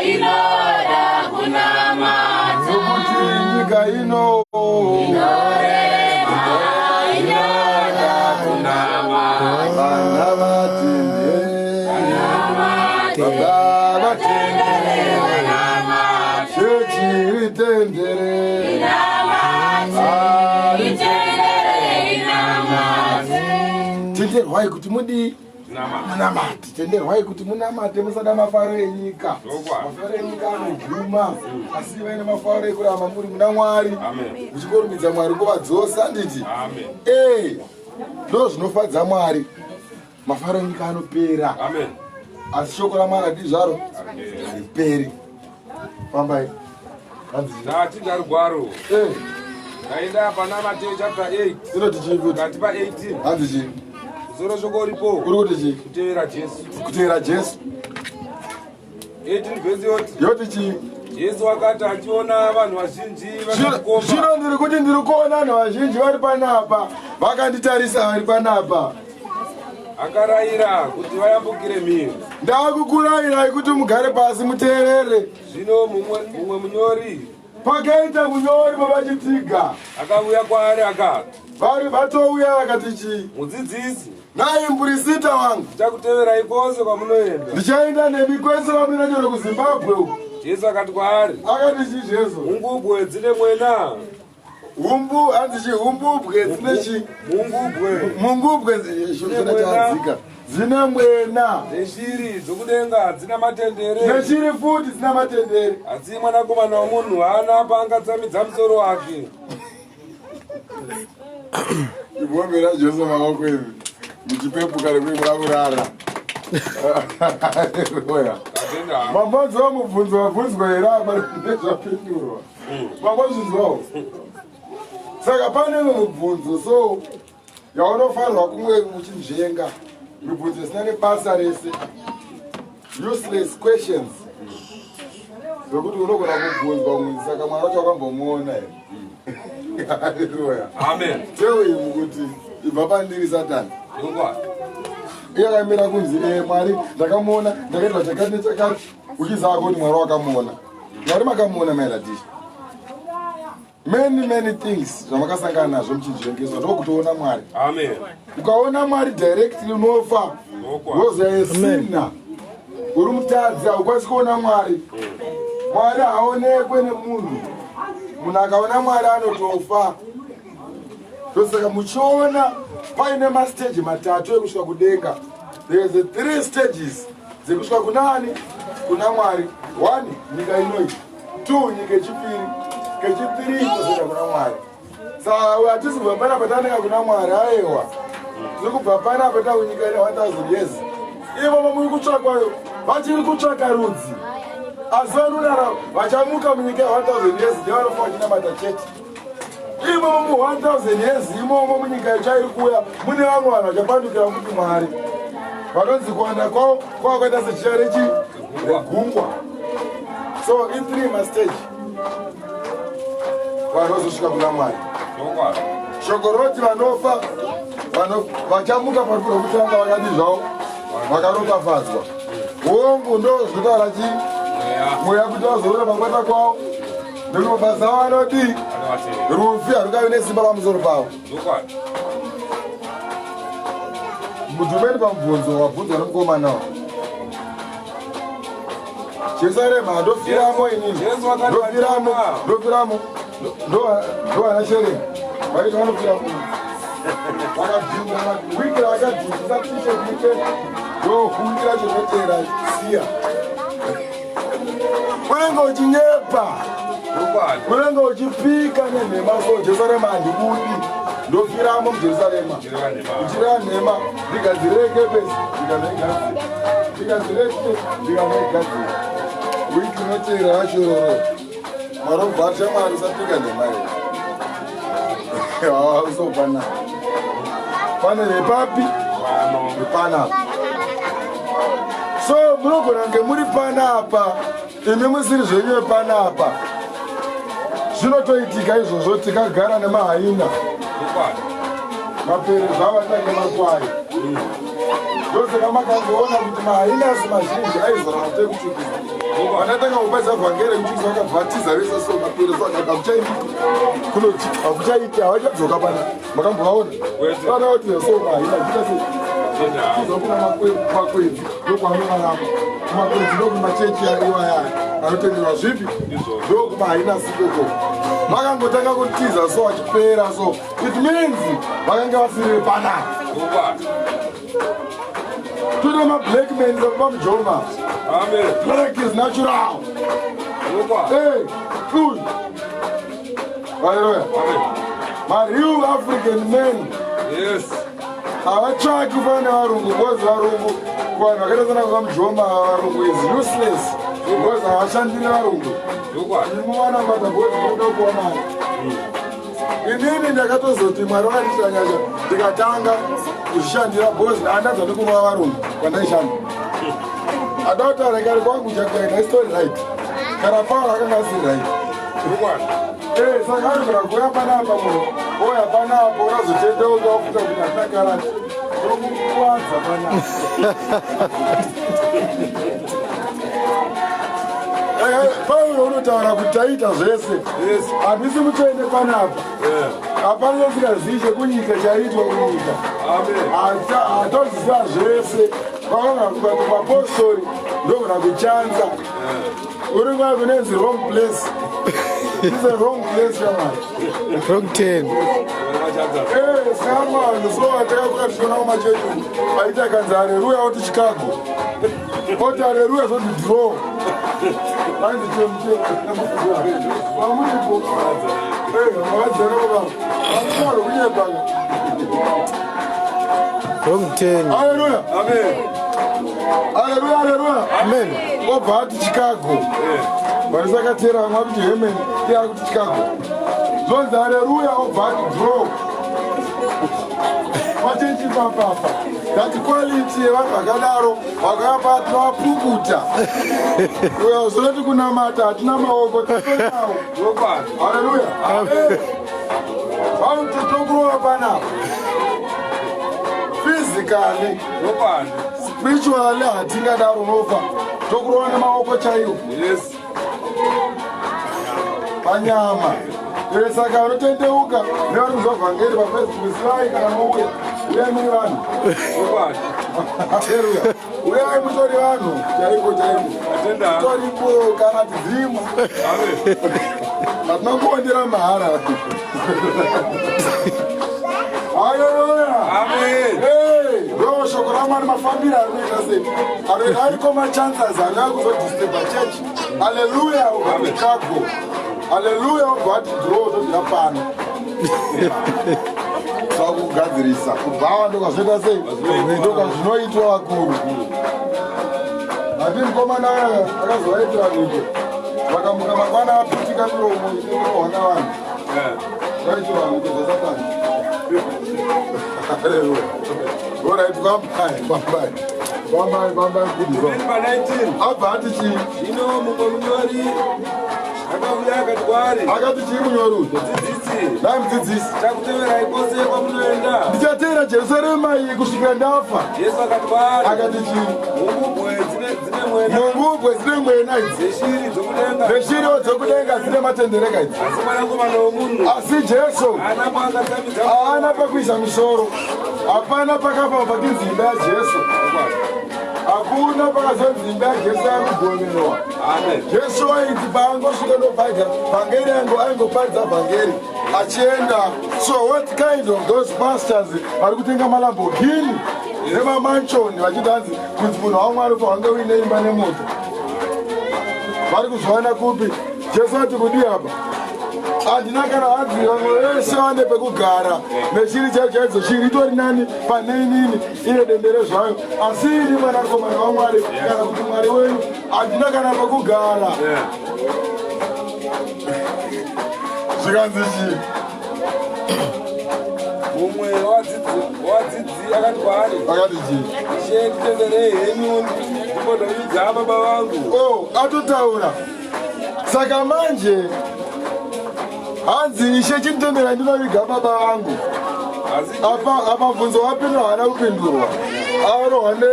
inoda kunamata.
Nokuti nyika ino
Inorema, inoda kunamata.
Vana vatende, baba vatendere, chechi ritendere. Ah,
Itendere, inamate.
Tenderwai kuti mudii?
Namata.
Munamate. Tenderwai kuti munamate, musada mafaro enyika.
Zvokwadi.
Mafaro enyika anoguma, asi vaine mafaro ekuramba muri muna Mwari,
Amen.
muchikorumbidza Mwari nguva dzose, handiti?
Amen.
Ee, ndo zvinofadza Mwari. Mafaro enyika anopera,
Amen.
asi shoko raMwari hadii zvaro,
Amen.
hariperi. Fambai. Hanzi chii?
Tati rugwaro.
Eh,
Taenda pana Mateo chapter 8.
Inoti chii futi?
Pakati pa 18.
Hanzi chii?
Musoro shoko uripo.
Uri kuti chii?
Kutevera Jesu.
Kutevera Jesu.
18 vhesi yoti
Yoti chii?
Jesu akati achiona vanhu vazhinji vakamukomba.
Zvino ndiri kuti ndiri kuona vanhu vazhinji vari panapa vakanditarisa vari panapa.
Akarayira kuti vayambukire mhiri.
Ndakukurayirai kuti mugare pasi muteerere.
Zvino mumwe munyori
Pakaita munyori pavachitiga.
Akauya kwaari akati.
Vari vatouya vakati chii?
Mudzidzisi.
Nhai mupurisita wangu.
Ndichakuteverai kwose kwamunoenda.
Ndichaenda nemi kwese kwamunoenda chero kuZimbabwe uku.
Jesu akati kwaari.
Akati chii Jesu?
Hungubwe dzine mwena.
Humbu hanzi chi humbubwe dzine chi
mungubwe.
Mungubwe dzine chadzika. Dzine mwena.
Neshiri dzokudenga dzina matendere.
Neshiri futi dzina matendere.
Asi mwanakomana womunhu haana paangatsamidza musoro wake.
Ibombe Jesu maoko imi. Muchipepuka nekuimura kurara. Haleluya. Mambonzwa mubvunzo wabvunzwa here apa nezvapindurwa. Mambozvinzwawo. Saka pane imwe mubvunzo so yaunofanirwa kunge uchinzvenga mibvunzo isina nebasa rese useless questions zvekuti unogona kubvunzwa kunzi saka mwana wacho wakambomuona here haleluya
amen
tell him kuti ibva pandiri satani iye akamira kunzi e mwari ndakamuona ndakaitwa chakati nechakati uchiziva kuti mwari wakamuona mwari makamuona mailadisha many many things zvamakasangana nazvo muchinzvengeswa ndokutoona mwari
amen
ukaona mwari directly unofa wozoyesina uri mutadzi haukwanisi kuona mwari mwari haonekwe nemunhu munhu akaona mwari anotofa ndosaka muchiona paine masteji matatu ekusvika kudenga there's a three stages dzekusvika kunani kuna mwari one nyika inoyi two nyika yechipiri kechipiri tozoenda kuna mwari saka hatisi kubva panapa tananga kuna mwari aiwa tiri kubva panapa takunyika ine 1000 years imomo muri kutsvakwayo vachiri kutsvaka rudzi asi vanorara vachamuka munyika ye 1000 years ndevanofa vachinamata chete imomo mu 1000 years imomo munyika itsva iri kuuya mune vamwe vanhu vachapandukira kuti mwari vanonzi kuwanda kwavo kwava kwaita sechiya rechi regungwa so i3 mastage vanhu vazosvika kuna mwari shoko roti vanofa vachamuka parufu rwekutanga vakadii zvavo vakaropafadzwa hongu ndo zvinotaura chii mweya kuti vazoona pakwata kwavo nekuti mabasa avo anodii rufi harungavi nesimba pamusoro pavo mudhumeni pamubvunzo wabvunzwa nemukomana wa jerusarema ndofiramo inini ndofiramo ndofiramo ndovana shereni vaiti vanofira vakadhinda wiki ravakadhindisa tishet ite ndohundira chinotera siya unenge uchinyepa unenge uchipika nenhema so jerusarema handibudi ndofiramo mujerusarema uchireva nhema ndigadzirire kepesi ndikanoigadzira ndigadzirire ndikanoigadzira wiki inotera yacho iroro marobva shamwari usapika nhema iyo usopana pane repapi repanapa so munogona kunge muri panapa imi musiri zvenyu vepanapa zvinotoitika izvozvo tikagara nemahaina mapere zvavo atange makwai ndosaka makangoona kuti mahainasi mazhinji aizorana tekutsvukisa vanatanga kupaisa vhangeri rekutsvukisa vakabva vatiza vese so mapere so akati hakuchaiti kunoti hakuchaiti havachadzoka pana makambovaona vana vatiza so mahaina zviita sei tiza kuna makwenzi ndokwaanovaramba kumakwenzi ndokumachechi iwaya anotenderwa zvipi ndokumahainasi ikoko vakangotanga kutiza so vachipera so it means vakange vasiri panapa tine mablack men pamujoma black is natural hey, uyu haleluya mareal african men
yes
havatsvaki kufanana nevarungu because varungu kuvanhu vakaita sana vamujoma varungu is useless because havashandiri varungu imuvanambata because kuda kuonana inini ndakatozoti mwari vakandiitira nyasha ndikatanga kuzvishandira because andanzwa nekurova varungu kwandaishanda Ada kutaura kare kwangu chakaita isitori right. Kana Pauro akanga asiri right. Eh, saka anogona kuuya panapa munhu ouya panapa unazotendeuka wafuta kuti handina karati. Unomukuwadza panapa. Pauro unotaura kuti taita zvese. Handisi mutsvene panapa. Hapana chasingazivi chekunyika chaiitwa kunyika. Hatoziva zvese. Vakaona kuti mapostori ndogona kuchanza. Uri kwa kunenzi wrong place. This is a wrong place shamwari.
Wrong turn.
Eh, saka so atakakura tichiona kumachechi aita kanzi haleluya oti Chicago. Oti haleluya zoti draw. Anzi chemu Vamuripo. Eh, vadzana baba. Vamuri kunyepa.
Wrong turn.
Haleluya.
Amen.
Haleluya, haleluya.
Amen.
Obva ati Chicago. Varisakatera vamwe vakuti Hemen, iye ari kuti Chicago. Zvonzi haleluya obva ati draw. Pachechi papapa. That quality yevanhu vakadaro vakapa tinovapukuta. Uyo zvinoti kunamata hatina maoko titonawo. Haleluya. Vanhu tokurova panapa. Physically, spiritually hatingadaro unofa. Tokurova nemaoko chaiwo.
Yes.
Panyama. Saka vanotendeuka nevari kuzwa vhangeri paFacebook sivai kana mouya. Uyai muri vanhu. Haleluya. Uyai mutori vanhu chaiko chaiko.
Atenda.
Toripo kana tidzimo.
Amen.
Hatina kuondera mahara. Haleluya.
Amen.
Hey, ndo shoko raMwari mafambiro arinoita sei. Arinoita ariko machances anouya kuzodisturba church. Haleluya ubva Chicago. Haleluya ubva ati draw todira pano. Zvakugadzirisa. Kubhawa ndokazvinoita sei? Ndokazvinoitwa vakuru. Handi mukomana akazovaitira mhiko. Vakamuka mangwana aputika miromo inorohwa navanhu. Vaitirwa mhiko dzasatani. Haleluya. Alright, fambai, fambai. Fambai, fambai kudizwa.
Pa 19.
Abva ati chii?
Zvino mumwe munyori akauya akati kwaari,
Akati chii munyori uyu?
Mudzidzisi,
Dai mudzidzisi.
ndichakuteverai kwose kwamunoenda.
Ndichateera Jerusarema iyi kusvikira ndafa.
Jesu akati kwaari,
Akati chii?
Mhungubwe dzine mwena,
Mhungubwe dzine mwena idzi.
dzeshiri dzokudenga,
Neshiriwo dzokudenga dzine matendereka idzi.
asi mwanakomana womunhu
Asi Jesu
haana paakatsamidza
haana pakuisa musoro. Hapana pakafa pakinzi imba yaJesu. Hakuna pakazonzi imba yaJesu yakugoverwa.
Amen.
Jesu waiti paangosvika ndoparidza vhangeri aingoparidza vhangeri achienda. So what kind of those pastors vari kutenga maLamborghini nemamansion vachiti hanzi kunzi munhu waMwari ufange uine imba nemota? Vari kuzviwana kupi? Jesu ati kudii apa? Handina kana hanzi vamwe vese vane pekugara nechiri chaicho chaidzo chiri itori nani pane inini ine dendere zvayo, asi ini mwanakomana waMwari kana kuti Mwari wenyu handina kana pekugara. Zvikanzi chii?
Mumwe wavadzidzi akati kwaari,
Akati chii?
Ishe, nditenderei henyu ndimbonoviga baba vangu.
Oh, atotaura. Saka manje hanzi Ishe chinditendera ndinoviga baba vangu.
Asi
Apa mubvunzo wapindurwa haana kupindurwa. Arohwa ne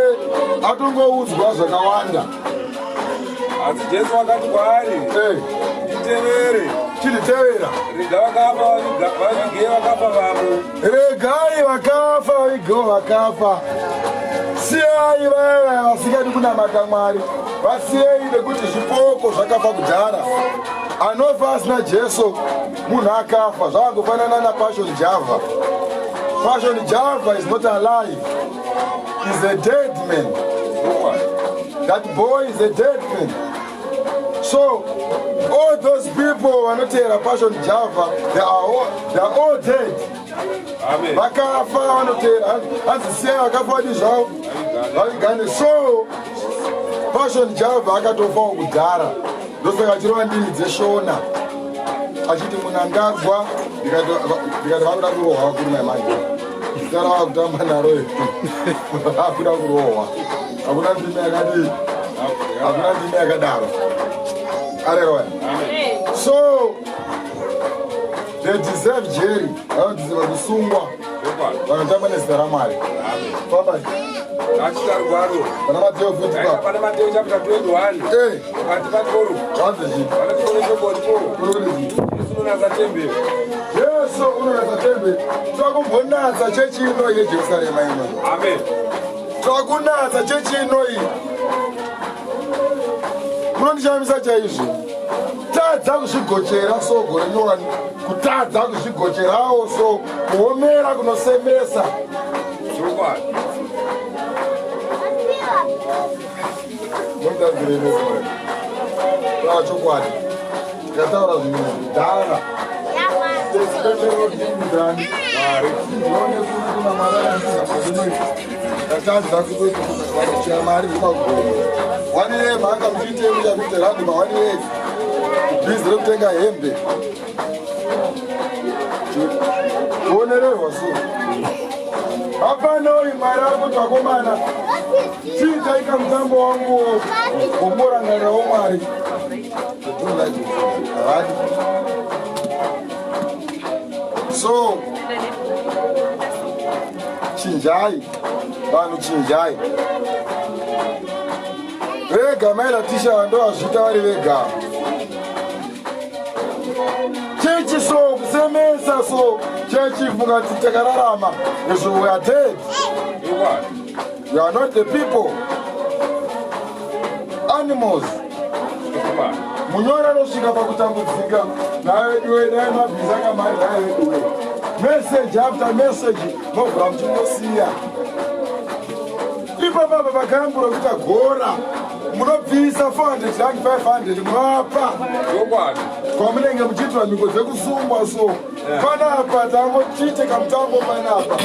atongoudzwa zvakawanda.
Asi Jesu akati kwaari,
Eh,
Nditevere,
chinditevera.
Rega vakafa vavige vakafa vavo.
Regai vakafa vavigewo vakafa. Siyai vaya vasingadi kunamata Mwari, vasiyei nekuti zvipoko zvakafa kudhara. Anofa asina Jesu munhu akafa. Zvakangofanana naPassion Java. Passion Java is not alive, is a dead man. That boy is a dead man. So all those people vanoteera Passion Java, they are all dead.
Amen.
Vakafa vanoteera. Hanzi siyai vakafa vadi zvavo vavigane. So Passion Java akatofawo kudhara, ndosaka achirova ndimi dzeshona achiti Munangagwa. Ndikati vakuda kurohwa vakuru maimanje, zita rava kutamba naro vakuda kurohwa. Hakuna ndimi yakadii. Hakuna ndimi yakadaro. Aleluya. So they deserve jerry, vanodeserva kusungwa vanotamba nezita raMwari. Famba.
Ngatiita rugwaro.
Pana Mateo futi pa.
Pana Mateo chapter 21.
Eh.
Pakati pa 12.
Zvanzi chii?
Vanoti shoko ripo.
Kuri kuti chii?
Yesu unonatsa temberi.
Jesu unonatsa temberi. Takumbonatsa chechi ino yeJerusarema ino.
Amen.
Takunatsa chechi ino iyi. Munondishamisa chaizvo. Tadza kuzvigochera so gore nyowani. Kutadza kuzvigocherawo so kuomera kunosemesa.
Chokwadi.
Munotadzirei nesore. Taura chokwadi. Tikataura zvinhu zvidhara. Tatadza kutoita mari zvemagomo. One year manga muchiite muchakuita randi ma one year. Bhizi rekutenga hembe. Kuonererwa so. Hapana uyu Mwari ari kuti vakomana chiitaika mutambo wangu wokurangarirawo Mwari. They don't like it. Havadi. So chinjai vanhu, chinjai vega. Mairatisha ndovazviita vari vega. Chechi so kusemesa so chechi mukati takararama izvo, we are dead.
Chokwadi.
We are not the people, animals.
Chokwadi.
Munyori anosvika pakutambudzika naveduwe dai mabvisa kamari naveduwe. Message after message mobva muchingosiya ipapapa. Pakambura kuita gora munobvisa 400 rand, 500 munovapa.
Chokwadi.
Kwamunenge muchiitira mhiko dzekusungwa so panapa tangochiite kamutambo panapa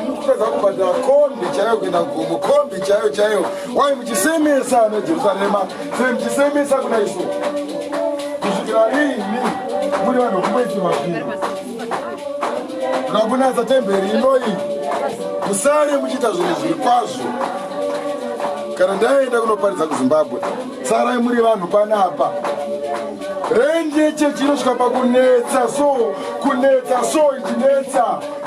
mukutadza kubhadhara kombi chaiyo kuenda kugomo, kombi chaiyo chaiyo. Wai muchisemesa neJerusarema, sei muchisemesa kuna isu? Kusvikira rini muri vanhu vekumboitirwa zvinhu? Toda kunatsa temberi inoyi, musare muchiita zvinhu zviri kwazvo. Kana ndaenda kunoparidza kuZimbabwe, sarai muri vanhu panapa. Rendi yechechi inosvika pakunetsa so, kunetsa so, ichinetsa.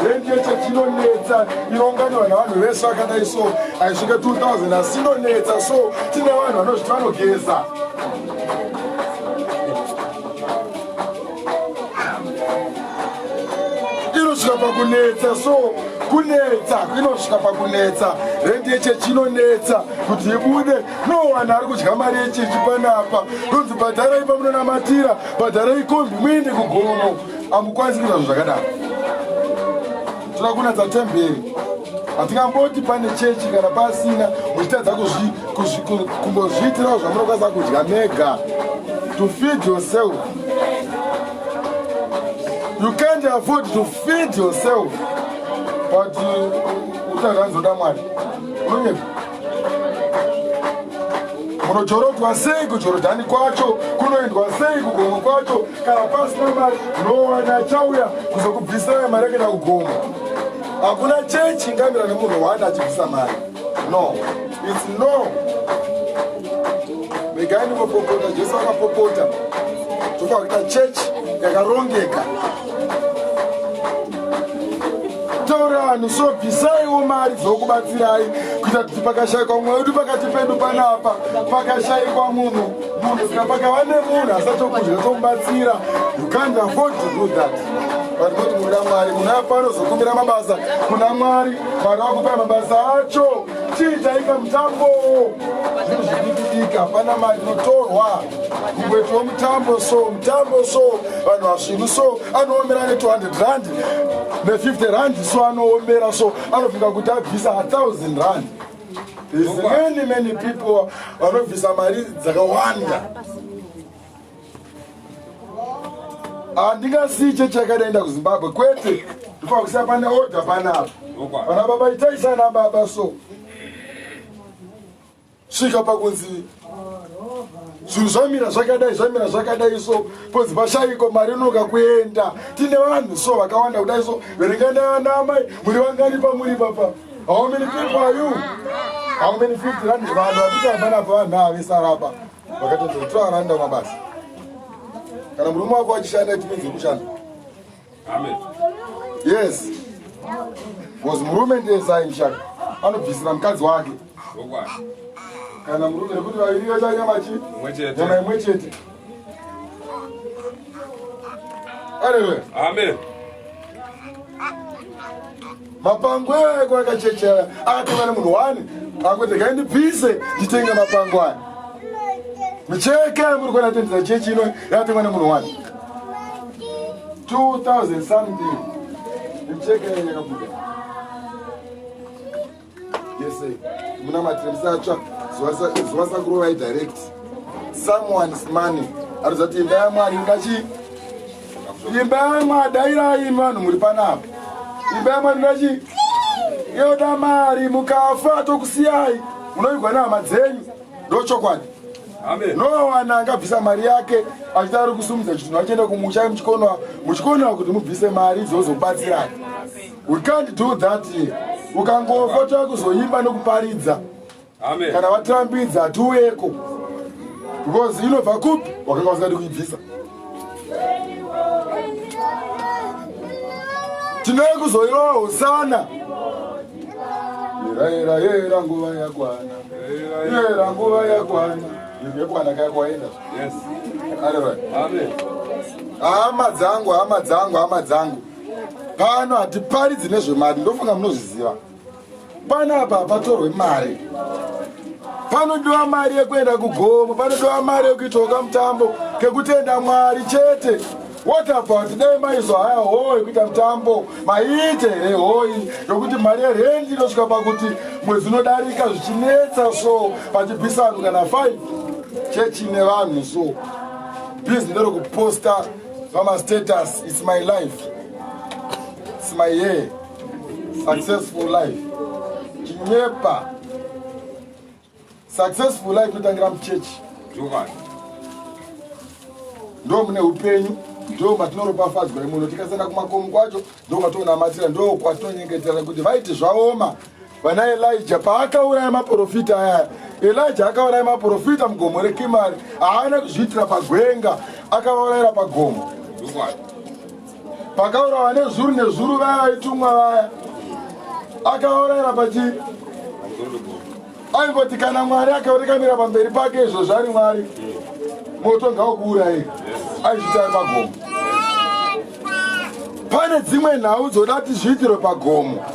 Rendi yechechi inonetsa, inounganirwa navanhu vese vakadai so, haisvike 2000 asi inonetsa so. Tine vanhu vanozviti vanogeza. Inosvika pakunetsa so, kunetsa, inosvika pakunetsa. Rendi yechechi inonetsa kuti ibude. No one ari kudya mari yechechi panapa. Ronzi bhadharai pamunonamatira, bhadharai kombi muende kugomo. Hamukwanisi kuita zvinhu zvakadaro. Toda kunatsa temberi. Hatingamboti pane chechi kana pasina, muchitadza kumbozviitirawo zvamunokwanisa kudya mega, to feed yourself. You can't afford to feed yourself, but utaranzoda Mwari. Unonyepa. Munojorodwa sei kuJorodhani kwacho? Kunoendwa sei kugomo kwacho kana pasina mari? Nowana achauya kuzokubvisai mari yekuenda kugomo. Hakuna chechi ingamira nemunhu wani achibvisa mari. No, it's no. Regai ndingopopota. Jesu akapopota. Tofanira kuita chechi yakarongeka. Taurani so, bvisaiwo mari dzokubatsirai kuita kuti pakashayikwa mumwe wedu pakati pedu panapa, pakashayikwa munhu, munhu kana pakava nemunhu asatokudya, tomubatsira. You can't afford to do that, but kuti munoda Mwari, munhu apa anozokumbira mabasa kuna Mwari, Mwari wakupai mabasa acho. Chiitaika mutambo, zvinhu zvidikidiki, hapana mari inotorwa kumboitwa mutambo so. Mutambo so, vanhu vasvinu so anoomera ne200 rand, ne50 rand so anoomera so, anofunga kuti abvisa 1000 rand. There's many many people vanobvisa mari dzakawanda. Handingasii chechi yakadaenda kuZimbabwe, kwete. Ndofana kusiya pane order panapa. Vana baba, itai sana baba so. Svika pakunzi zvinhu zvamira zvakadai, zvamira zvakadai so, ponzi pashayiko mari inonoka kuenda. Tine vanhu so vakawanda kudai so, verengai naamai, muri vangani pamuri papa? How many people are you? How many 50 rand vanhu vapita panapa vanhu avesarapa vakatonzi kutora randa mabasa. Kana murume wako achishanda it means kushanda.
Amen.
Yes. Because murume ndiye sai mushaka. Anobvisira mukadzi wake. Kana murume nekuti vaviri vacha nyama chi? Nyama imwe chete. Haleluya.
Amen.
Mapango eko akachechera akatenga nemunhu wani akuti regai ndibvise nditenge mapango aya. Micheke muri kuona tendeza chechi ino yakatengwa nemunhu wani. 2000 something. Micheke yakabuda. Yese munamatire musatsva zuva sakurovai direct. Someone's money. Arikuti imba yaMwari ingachi imba yamwari dairai imi vanhu muri panapa imba yamwari ingachi yoda mari mukafa tokusiyai munovigwa nehama dzenyu ndochokwadi nowana angabvisa mari yake achita ari kusumudza chitunhu achienda kumusha muchikonwa kuti mubvise mari dzozobatsirai we can't do that here ukangofa toa kuzoimba nekuparidza kana vatirambidza hatiuyeko because inobva kupi wakanga usingadi kuibvisa tinouya kuzoirova hosana yera yera yera nguva yakwana yera nguva yakwana yakwana kayakwaenda
Yes.
Amen. Hama dzangu, hama dzangu, hama dzangu. Pano hatiparidzi nezvemari, ndofunga munozviziva. Panapa hapatorwe mari. Panodiwa mari yekuenda kugomo, panodiwa mari yekuitawo kamutambo kekutenda Mwari chete. What about dai maizohaya hoo yekuita mutambo maiite here hoi yokuti mari yerendi inosvika pakuti mwedzi unodarika zvichinetsa so pachibvisa vanhu kana 5 chechi nevanhu so busy nderekuposta pamastatus its my life its my year successful life chinyepa successful life inotangira muchechi ndo mune upenyu ndo matinoropafadzwa imuno tikasenda kumakomo kwacho ndo kwatinonamatira ndo kwatinonyengetera kuti vaiti zvaoma vana elija paakauraya maprofita aya elija akauraya maprofita mugomo rekimari haana kuzviitira pagwenga akavaurayira pagomo pakaurawa nezvuru nezvuru vaya vaitumwa vaya akaurayira pachii aingoti kana mwari akaorekamira pamberi pake izvo zvari mwari moto ngaukuurayei aizviita ari pagomo pane dzimwe nhau dzoda kuti zviitirwe pagomo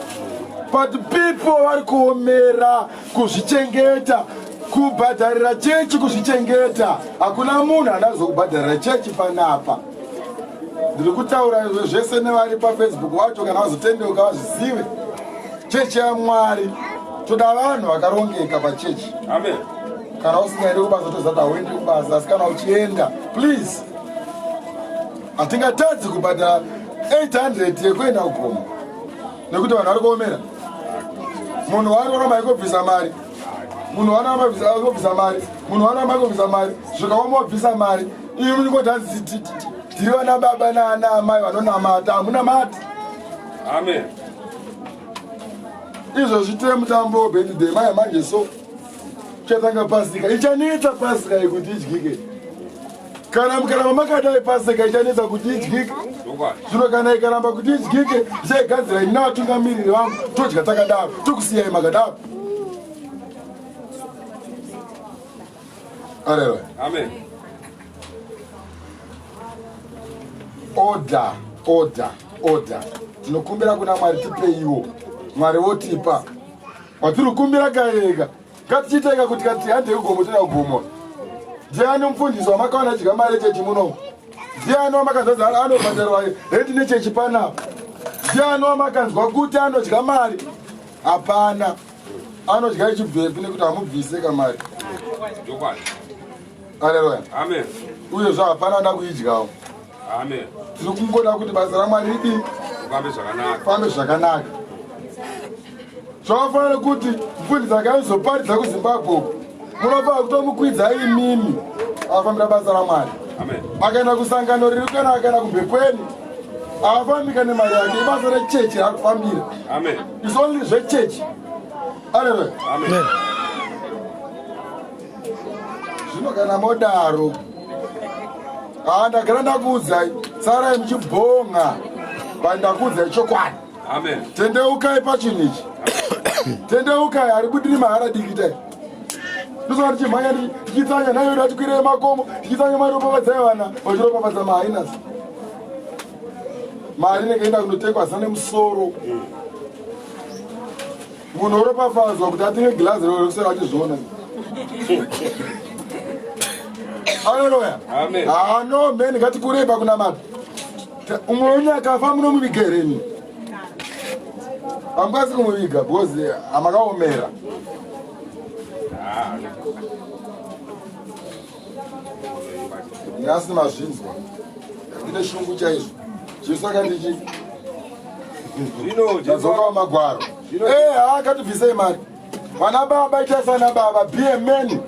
but people vari kuomera kuzvichengeta kubhadharira chechi kuzvichengeta hakuna munhu anazokubhadharira chechi panapa ndiri kutaura zvese nevari pafacebook vacho kana vazotendeuka vazvizive chechi yamwari toda vanhu vakarongeka pachechi
Amen.
Kana usingaendi kubasa toziva kuti hauendi kubasa asi kana uchienda please hatingatadzi kubhadhara 800 yekuenda kugomo nekuti vanhu vari kuomera munhu waari kuramba aikobvisa mari munhu waari aikobvisa mari munhu waari aikobvisa mari zvikaoma wabvisa mari imi ndingoti hanzi tiri vana baba naana amai vanonamata hamunamati
Amen.
Izvozvi tine mutambo webirthday maya manje so chatanga pasika ichanetsa pasika yekuti idyike kana mukaramba makadai pasika ichanetsa kuti idyike zvino kana ikaramba kuti idyike ichaigadzira ini navatungamiriri vangu todya takadaro tokusiyai makadaro Haleluya.
Amen.
Order, order, order. Tinokumbira kuna Mwari tipeiwo. Mwari votipa. Watiri kukumbira kayega. Ngatichiiteka kuti kati handei kugomo toda kugomo. Ndiani mufundisi wamakaona achidya mari yechechi muno? Ndiani wamakanzwa anobhadharwa renti nechechi panapa? Ndiani wamakanzwa kuti anodya mari? Hapana. Anodya ichibvepi nekuti hamubvise kamari. Haleluya.
Amen.
Uye zva hapana anoda kuidyawo.
Amen.
Tiri kungoda kuti basa raMwari ridii?
Fambe zvakanaka.
Fambe zvakanaka. Zvakafanana kuti mufundisi akaizoparidza kuZimbabwe uku munofanira kutomukwidza imimi afambira basa raMwari.
Amen.
Akaenda kusangano riri kana akaenda kumbekweni afambika nemari yake ibasa rechechi raakufambira.
Amen.
It's only zvechechi. Haleluya.
Amen.
Zvino kana modaro, haa ndagara ndakuudzai, sarai muchibhonga, but ndakuudzai chokwadi.
Amen.
Tendeukai pachinhu ichi. Tendeukai, haribudiri mahara dikitai. Ndosaka tichimhanya tichitsanya naiwe ratikwirei makomo, tichitsanya maropafadzai vana, vachiropafadza mahainas. Mari inenge enda kunotengwa zana nemusoro. Munhu oropafadzwa kuti atenge girazi rekusera achizviona. Haleluya.
Amen.
Ah, no man, ngatikurei pakunamata. Umwe wenyu akafa munomuviga here imi? Hamukwanisi kumuviga because hamakaomera. Nhasi mazvinzwa. Ndine shungu chaizvo. Jesu akandichi
Zvino Jesu
ndadzoka magwaro. Eh, haa katibvisei mari. Vana baba itai sana baba, be a man.